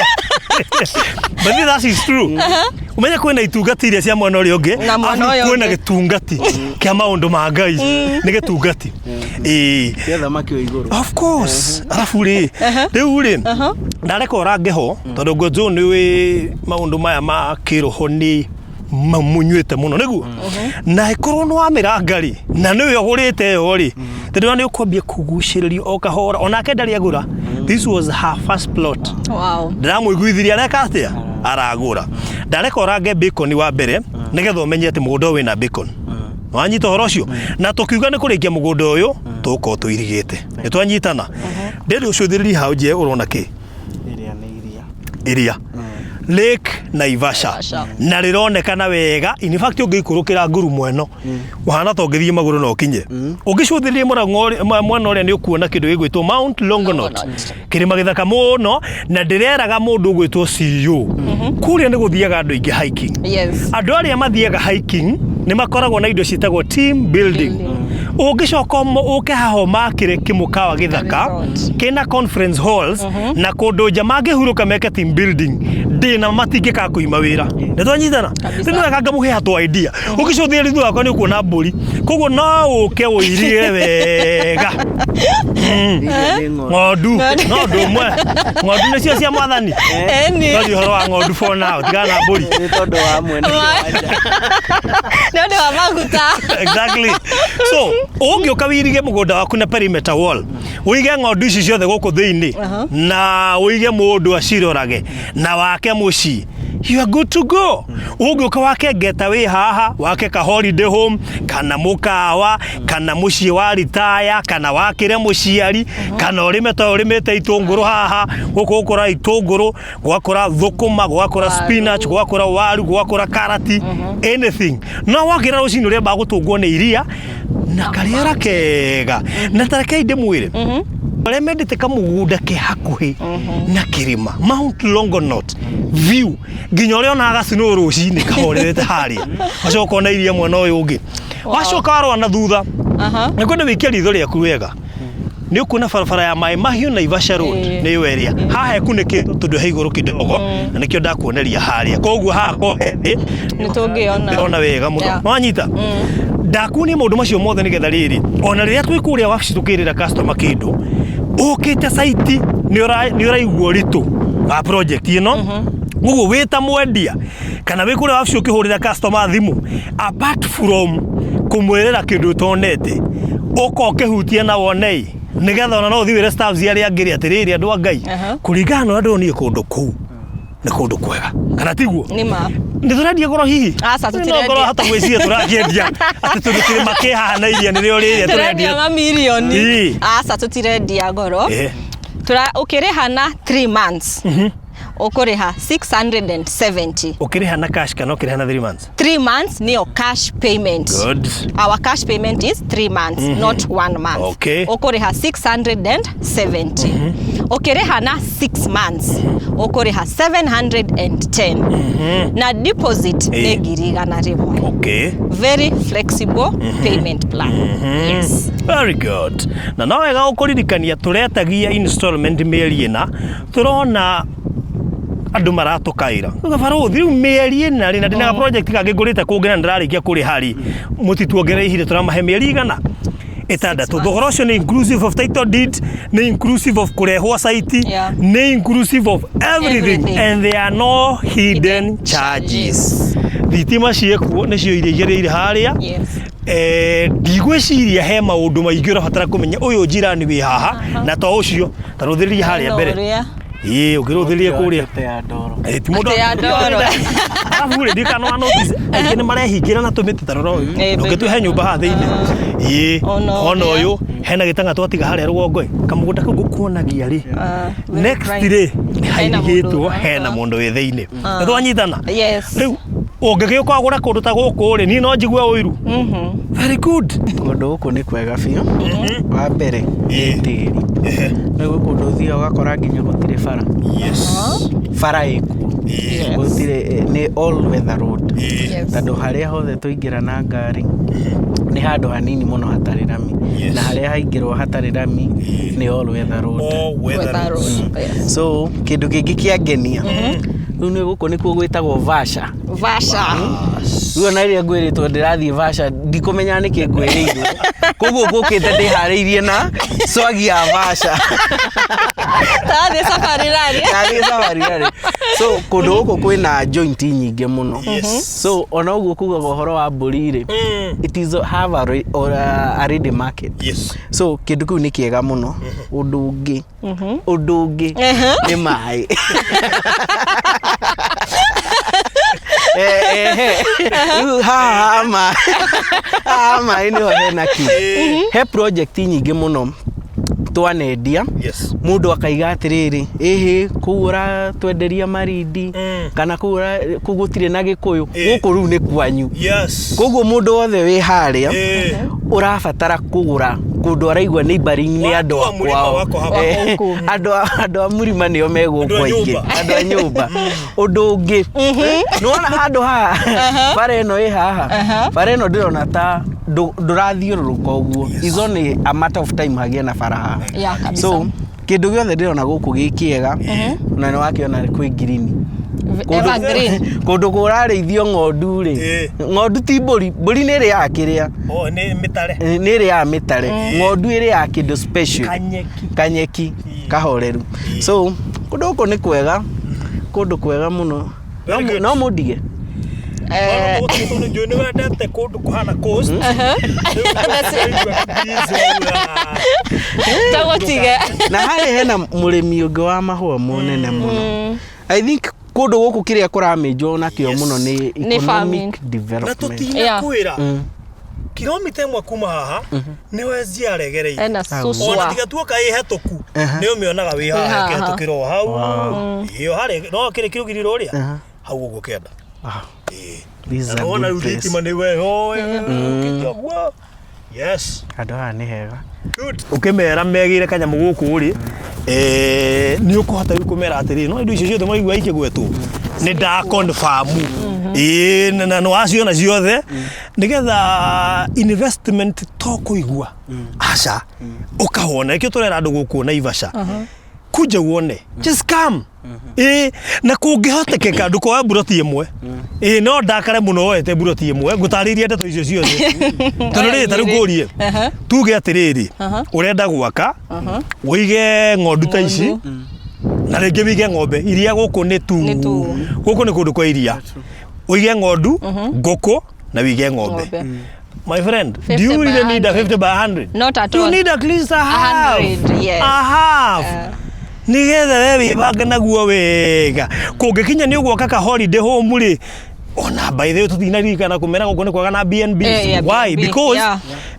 But that is true. Umenye kwĩna itungati iria cia mwena ũrĩa ũngĩ, Na mwena arabu ũyũ kwĩna ũngĩ. gĩtungati kĩa maũndũ ma Ngai, nĩ gĩtungati. Ĩĩ. Gĩa thamaki wa igũrũ. Of course. Arabu rĩ, rĩu rĩ, ndareka ũrange ho tondũ Gonzo nĩ wĩ maũndũ maya ma kĩroho nĩ mũnyuĩte mũno nĩguo, na ĩkorwo nĩ wamĩranga rĩ, na nĩwe ũgũrĩte ĩyo rĩ, tondũ nĩ ũkwambia kũgucĩrĩrio o kahora, onake ndarĩ agũra. This was her first plot. Wow. Ndĩramũiguithirie areka atĩa, aragũra. Ndareka ũrange bacon wa mbere nĩgetha ũmenye atĩ mũgũnda ũyũ wĩna bacon. Wanyita ũhoro ũcio? Na tũkiuga nĩ kũrĩkia mũgũnda ũyũ tũgũkorwo tũirigĩte, nĩ twanyitana? Ndĩrĩ ũcũthĩrĩrie hau nje ũrona kĩ? Iria nĩ iria. Iria, Lake Naivasha. Naivasha. Na rĩronekana wega. In fact, ũngĩikũrũkĩra ngurumo ĩno ũhana ta ũngĩthiĩ magũrũ na ũkinye. Ũngĩcũthĩrĩria mũrango mwena ũrĩa, nĩ ũkuona kĩndũ gĩgwĩtwo Mount Longonot, Longonot. kĩrĩma gĩthaka mũno. Na ndĩreraga mũndũ ũgwĩtwo CEO, kũrĩa nĩ gũthiaga andũ aingĩ hiking. Andũ arĩa mathiaga hiking nĩ makoragwo na indo ciĩtagwo team building. Ũngĩcoka ũke haha ũmakĩre kĩmũkawa gĩthaka Resort. kĩna conference halls na kũndũ nja mangĩhurũka meke team building, ndĩna matingĩkaga kũima wĩra. Nĩ twanyitana? Kabisa. Rĩu nĩ wega ngamũhe hatũ idea. Ũngĩcũthĩrĩria thutha wakwa nĩ ũkuona mbũri, koguo no ũke ũirigĩre wega. Iria nĩ ng'ondu. Ng'ondu no ũndũ ũmwe, ng'ondu nĩcio cia mwathani. Eni. Twaria ũhoro wa ng'ondu for now, tigana na mbũri. Nĩ tondũ wa mwene kĩwanja. Nĩ ũndũ wa maguta. Exactly. So ũngĩũka wĩirige mũgũnda waku na perimeter wall, ũige ng'ondu ici ciothe gũkũ thĩinĩ, na ũige mũndũ acirorage, na wake mũciĩ, you are good to go. Ũngĩũka wake ngeta wĩ haha, wake ka holiday home kana mũkawa kana mũciĩ wa ritaya, kana wakĩre mũciari, kana ũrĩme ta ũrĩmĩte itũngũrũ haha gũkũ, gũkũra itũngũrũ, gwakũra thũkũma, gwakũra spinach, gwakũra waru, gwakũra karati, anything. No wakĩra rũcinĩ ũrĩa gũtũngwo nĩ iria na karĩera kega. Na tarekei ndĩmwĩre, arĩa mendete kamũgũnda ke hakuhĩ na kĩrĩma, Mount Longonot view, nginya ũrĩa onaga gacinũ rũcinĩ kahorerete harĩa, wacoka ona iria mwena ũyũ ũngĩ, wacoka warora na thutha, nĩ kwenda wĩikie ritho rĩaku wega, nĩ ũkuona barabara ya Maĩ Mahiũ Naivasha Road. Nĩyo ĩrĩa haha ĩkunĩkĩtwo tondũ he igũrũ kidogo, na nĩkĩo ndakuoneria harĩa. Koguo haha ko he thĩ Nĩ tũngĩona. ndĩrona wega mũno. Wanyita? Ndakuonia maũndũ macio mothe nĩgetha rĩrĩ, ona rĩrĩa twĩ kũrĩa wabici tũkĩrĩra customer kĩndũ ũkĩte site, nĩ ũraigua ũritũ wa project ĩno. Ũguo wĩ ta mwendia kana wĩ kũrĩa wabici ũkĩhũrĩra customer thimũ, apart from kũmwĩrĩra kĩndũ ũtonete, ũka ũkĩhutia na wonei, nĩgetha ona no ũthiĩ wĩre staffs arĩa angĩ rĩ, atĩrĩrĩ andũ a Ngai, kũringana na ũrĩa ndĩronire kũndũ kũu nĩ kũndũ kwega, kana tiguo? Nĩ ma. Nĩ tũrendia goro hihi? Aca, tũtirendia. No ngorwo hata gwĩciria tũrakĩendia atĩ tondũ kĩrĩma kĩ haha na iria nĩrĩo rĩrĩa Tũrendia tũrendia mamirioni. Ĩĩ. Aca, tũtirendia goro. Tũra ũkĩrĩha na 3 months ũkũrĩha 670. Ũkĩrĩha na cash kana ũkĩrĩha na 3 months? 3 months nĩyo cash payment. Good. Our cash payment is 3 months, not 1 month. Ũkũrĩha 670. Ũkĩrĩha na 6 months ũkũrĩha 710, na deposit nĩ 100,000. Very flexible payment plan, yes. Very good. Na no wega gũkũririkania tũretagia installment mĩeri 4. Tũrona andũ maratũkaĩra barũthi, rĩu mĩeri 4 rĩ, na ndĩna project kangĩ ngũrĩte kũngĩ na ndĩrarĩkia kũrĩha rĩ, mũtituongerere ihinda, tũramahe mĩeri 600. Thogora ũcio nĩ inclusive of title deed, nĩ inclusive of kũrehwo site, nĩ inclusive of everything, Everything. And there are no hidden charges. Thitima ciĩkuo, nĩcio iria igĩrĩire harĩa. Ndigwĩciria he maũndũ maingĩ ũrabatara kũmenya. Ũyũ njirani wĩ haha na to ũcio tarũthĩrĩria harĩa mbere. Ũrĩa. Ĩĩ, ũngĩrũthĩrĩria kũrĩa. Atĩ ya ndoro. Ti mũndũ. Atĩ ya ndoro. Arabu rĩ, ndikana wa notice aingĩ nĩ marehingĩra na tũmĩtĩ. Ta rora ũyũ, ndũngĩtue he nyũmba haha thĩinĩ. Ĩĩ. Ona Ona ũrĩa. ũyũ hena gĩtanga twatiga harĩa rũgongo ĩ, kamũgũnda kau ngũkuonagia rĩ, Very next prime. rĩ, nĩ Hena mũndũ hairigĩtwo, hena mũndũ wĩ thĩinĩ. Nĩ twanyitana? Yes. Rĩu ũngĩgĩũka wagũra kũndũ ta gũkũ rĩ, niĩ no njigue ũiru. Very good. Kũndũ gũkũ nĩ kwega biũ. Wa mbere nĩ tĩri. Nĩ gwĩ kũndũ ũthiaga ũgakora nginya gũtirĩ bara. Bara ĩkuo. Gũtirĩ, nĩ all weather road. Tondũ harĩa hothe tũingĩra na ngari nĩ Nĩ handũ hanini mũno hatarĩ rami. Yes. Na harĩa haingĩrwo hatarĩ rami nĩ all weather road. All weather Weather roads. road, yes. So kĩndũ kĩngĩ kĩangenia rĩu nĩ gũkũ nĩkuo gwĩtagwo Vasha. Vasha. Rĩu ona rĩrĩa ngwĩrĩtwo ndĩrathiĩ Vasha ndikũmenya nĩkĩ ngwĩrĩirwo, koguo ngũkĩte ndĩharĩirie na swagi ya Vasha. Tarathiĩ safari rally. Ndathiĩ safari rally. So kũndũ gũkũ kwĩna joint nyingĩ mũno. Yes. So ona ũguo kugaga ũhoro wa mbũri rĩ, it is have a, re, or a ready market. Yes. So kĩndũ kĩu nĩ kĩega mũno. Ũndũ ũngĩ, ũndũ ũngĩ nĩ maĩ. Eh, eh, rĩu haha ha maĩ, haha ha maĩ nĩho hena kĩ he project nyingĩ mũno twanendia. Yes. Mũndũ akaiga atĩrĩrĩ, ĩhĩ kũu ũratwenderia Marindi kana kũu kũu gũtirĩ na Gĩkũyũ. Gũkũ rĩu nĩ kwanyu. Yes. Koguo mũndũ wothe wĩ harĩa ũrabatara kũgũra kũndũ araigua neighboring nĩ andũ Watu a wa mũrĩma kwao. wako hapa. Andũ a mũrima nĩo megũkũ Andũ a aingĩ. nyũmba. Andũ a nyũmba. Ũndũ ũngĩ, nĩwona handũ haha bara ĩno ĩ haha, bara ĩno ndĩrona ta ndũrathiũrũrũka ũguo. Is only a matter of time hagĩe na bara haha. Yeah, kabisa. So kĩndũ gĩothe ndĩrona gũkũ gĩ kĩega, na nĩ wakĩona kwĩ green. Evergreen. Kũndũ kũrarĩithio ng'ondu rĩ, ng'ondu ti mbũri, mbũri nĩ ĩrĩaga kĩrĩa. Oh, nĩ mĩtare. Nĩ ĩrĩaga mĩtare, ng'ondu ĩrĩaga kĩndũ special. Kanyeki. Kanyeki kahoreru. So kũndũ gũkũ nĩ kwega, kũndũ kwega mũno. Very good. No mũndige. Njũĩ nĩ wendete kũndũ kũhana coast. Tũgũtige. Na harĩa hena mũrĩmi ũngĩ wa mahũa mũnene mũno. I think kũndũ gũkũ kĩrĩa kũramĩnjwo nakĩo mũno nĩ Nĩ farming. economic Na development. tũtina kwĩra kilomita ĩmwe kuma haha nĩho SGR ĩgereire. Ena Ona suswa. tiga tuoka ĩ hetũku nĩ ũmĩonaga wĩ Wĩ haha haha. ĩkĩhetũkĩra o hau ĩyo harĩa no kĩrĩ kĩrũgiri rũrĩa hau ũguo kĩenda. Wow. This is a Na wona good rĩu place. thitima nĩ we ũkĩte ũguo. Yes. Handũ haha nĩ hega. Ũkĩmera megĩre kanyamũ gũkũ rĩ, nĩ ũkũhota rĩu kũmera atĩrĩrĩ, no indo icio ciothe mwaigua ikĩgwetwo nĩ nda confirm ĩĩ, na nĩ waciona ciothe nĩgetha investment to kũigua aca ũkahona. Nĩkĩo tũrera andũ gũkũ Naivasha, kuja uone, just come. Ĩĩ, na kũngĩhotekeka ndũkoe mburoti ĩmwe. Ĩĩ, no ndakare mũno woete mburoti ĩmwe ngũtarĩrie ndeto icio ciothe, tondũ rĩrĩ, ta rĩu ngũrie, tuge atĩrĩrĩ, ũrenda gwaka ũige ng'ondu ta ici na rĩngĩ wĩige ng'ombe iria, gũkũ nĩ tu. Nĩ tu. Gũkũ nĩ kũndũ kwa iria, ũige ng'ondu, ngũkũ na wĩige ng'ombe. Ng'ombe. My friend, do 50 you by really need a 100? 50 by 100? Not at You all. need at least a half. 100, yes. A half. Nigetha we wĩbange naguo wega, kũngĩkinya nĩ ũgwaka ka holiday home rĩ, ona by the way tũtinaririkana kũmera gũkũ nĩ kwaga na B&B. Why? B&B, Because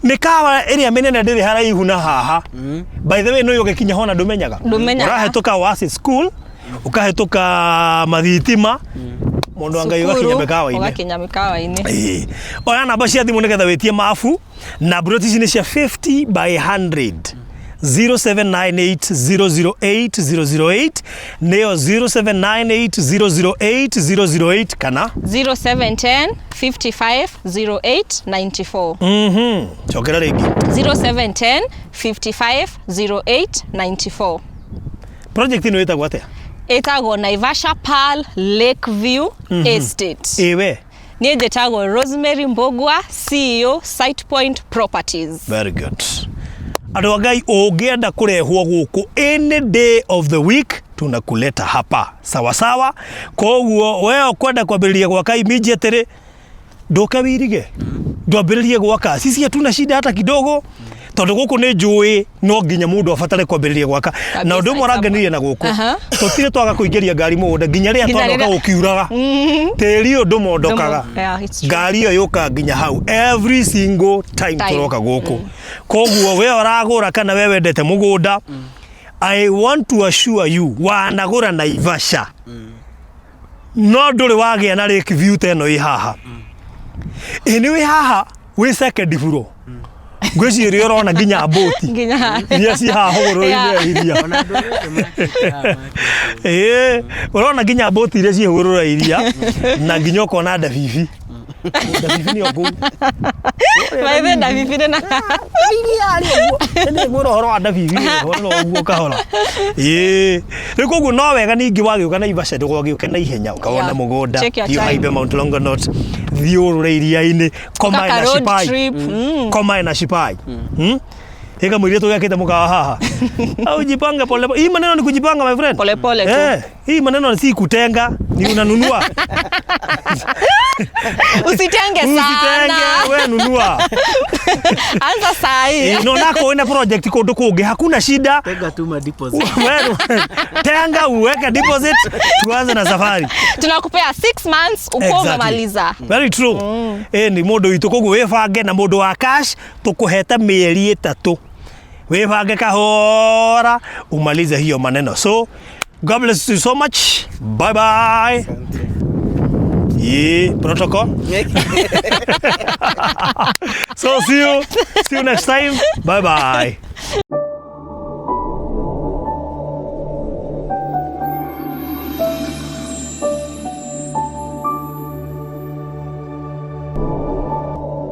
mĩkawa ĩrĩa mĩnene ndĩrĩ haraihu na haha. By the way, no ũgĩkinya hona ndũmenyaga. Ndũmenyaga. Ũrahĩtũka Oasis School, ũkahĩtũka mathitima, mũndũ wa Ngai, ũgakinya Cukuru, mĩkawa-inĩ. Ũgakinya mĩkawa-inĩ. Ĩĩ. Oya namba cia thimũ nĩgetha wĩtie mabu na mburoti ici nĩ cia 50 by 100. 0798008008 nĩyo, 0798008008 kana 0710 55 08 94. Cokera rĩngĩ. 0710 55 08 94. Project ĩno ĩtagwo atĩa? Ĩtagwo Naivasha Pearl Lakeview Estate. Ĩwe? Niĩ njĩtagwo Rosemary Mbugua, CEO Site Point Properties. Very good. Andũ a Ngai, ũngĩenda kũrehwo gũkũ any day of the week, tunakuleta hapa sawasawa. Koguo we ũkwenda kwambĩrĩria gwaka immediately, ndũke wirige ndwambĩrĩrie gwaka, sisi hatuna shida hata kidogo, tondũ gũkũ nĩ njũĩ no nginya mũndũ abatare kwambĩrĩria gwaka. Na ũndũ ũmwe ũrangenirie na gũkũ, tũtirĩ twaga kũingĩria ngari mũgũnda nginya rĩrĩa Nginya twanoka rĩrĩa- gũkiuraga, tĩri ũyũ ndũmondokaga. Yeah, it's true. Ngari ĩyo yũkaga nginya hau every single time. Time. Tũroka gũkũ, koguo we ũragũra kana we wendete mũgũnda, I want to assure you, wanagũra Naivasha no ndũrĩ wagĩa na lake view ta ĩno ĩ haha. Ĩ nĩ wĩ haha wĩ second floor, ngwĩciria ũrona nginya mbũti Nginya iria ci haha hũgũrũrũ-inĩ ya iria. Ĩĩ, ũrona nginya mbũti iria ciĩ hũgũrũrũ ya iria na nginya ũkona ndabibi. Ndabibi nĩ o kũu. Maithe ndabibi na Nĩ ngwĩra ũhoro wa ndabibi ũhoro ũguo kahora. Ĩĩ. Rĩu koguo no wega ningĩ wagĩũka Naivasha ndũgagĩũke na ihenya ũkawona Yeah. mũgũnda Take your thiĩ time. ũhaimbe Mount Longonot thiĩ ũrũre iria-inĩ komae Kaka na road Shipai trip. Komae na Shipai. Ika mũirĩtu ũrĩa mũkawa haha au jipange pole pole. Hii maneno ni kujipanga my friend. Pole pole tu. Eh, hii maneno si kutenga, ni unanunua. Usitenge sana. Usitenge, we nunua. Anza saa hii. Eh, no nako wina project kundu kungi hakuna shida. Tega tu ma deposit. Wewe tenga uweke deposit tuanze na safari. Tunakupea 6 months ukuwa Exactly. umemaliza. Very true. Eh, ni mundu witũ koguo wĩbange na mũndũ wa cash tũkũhete mĩeri ĩtatũ wĩbange kahora umalize hiyo maneno so God bless you so much bye bye yeah, protocol so see you next time bye bye.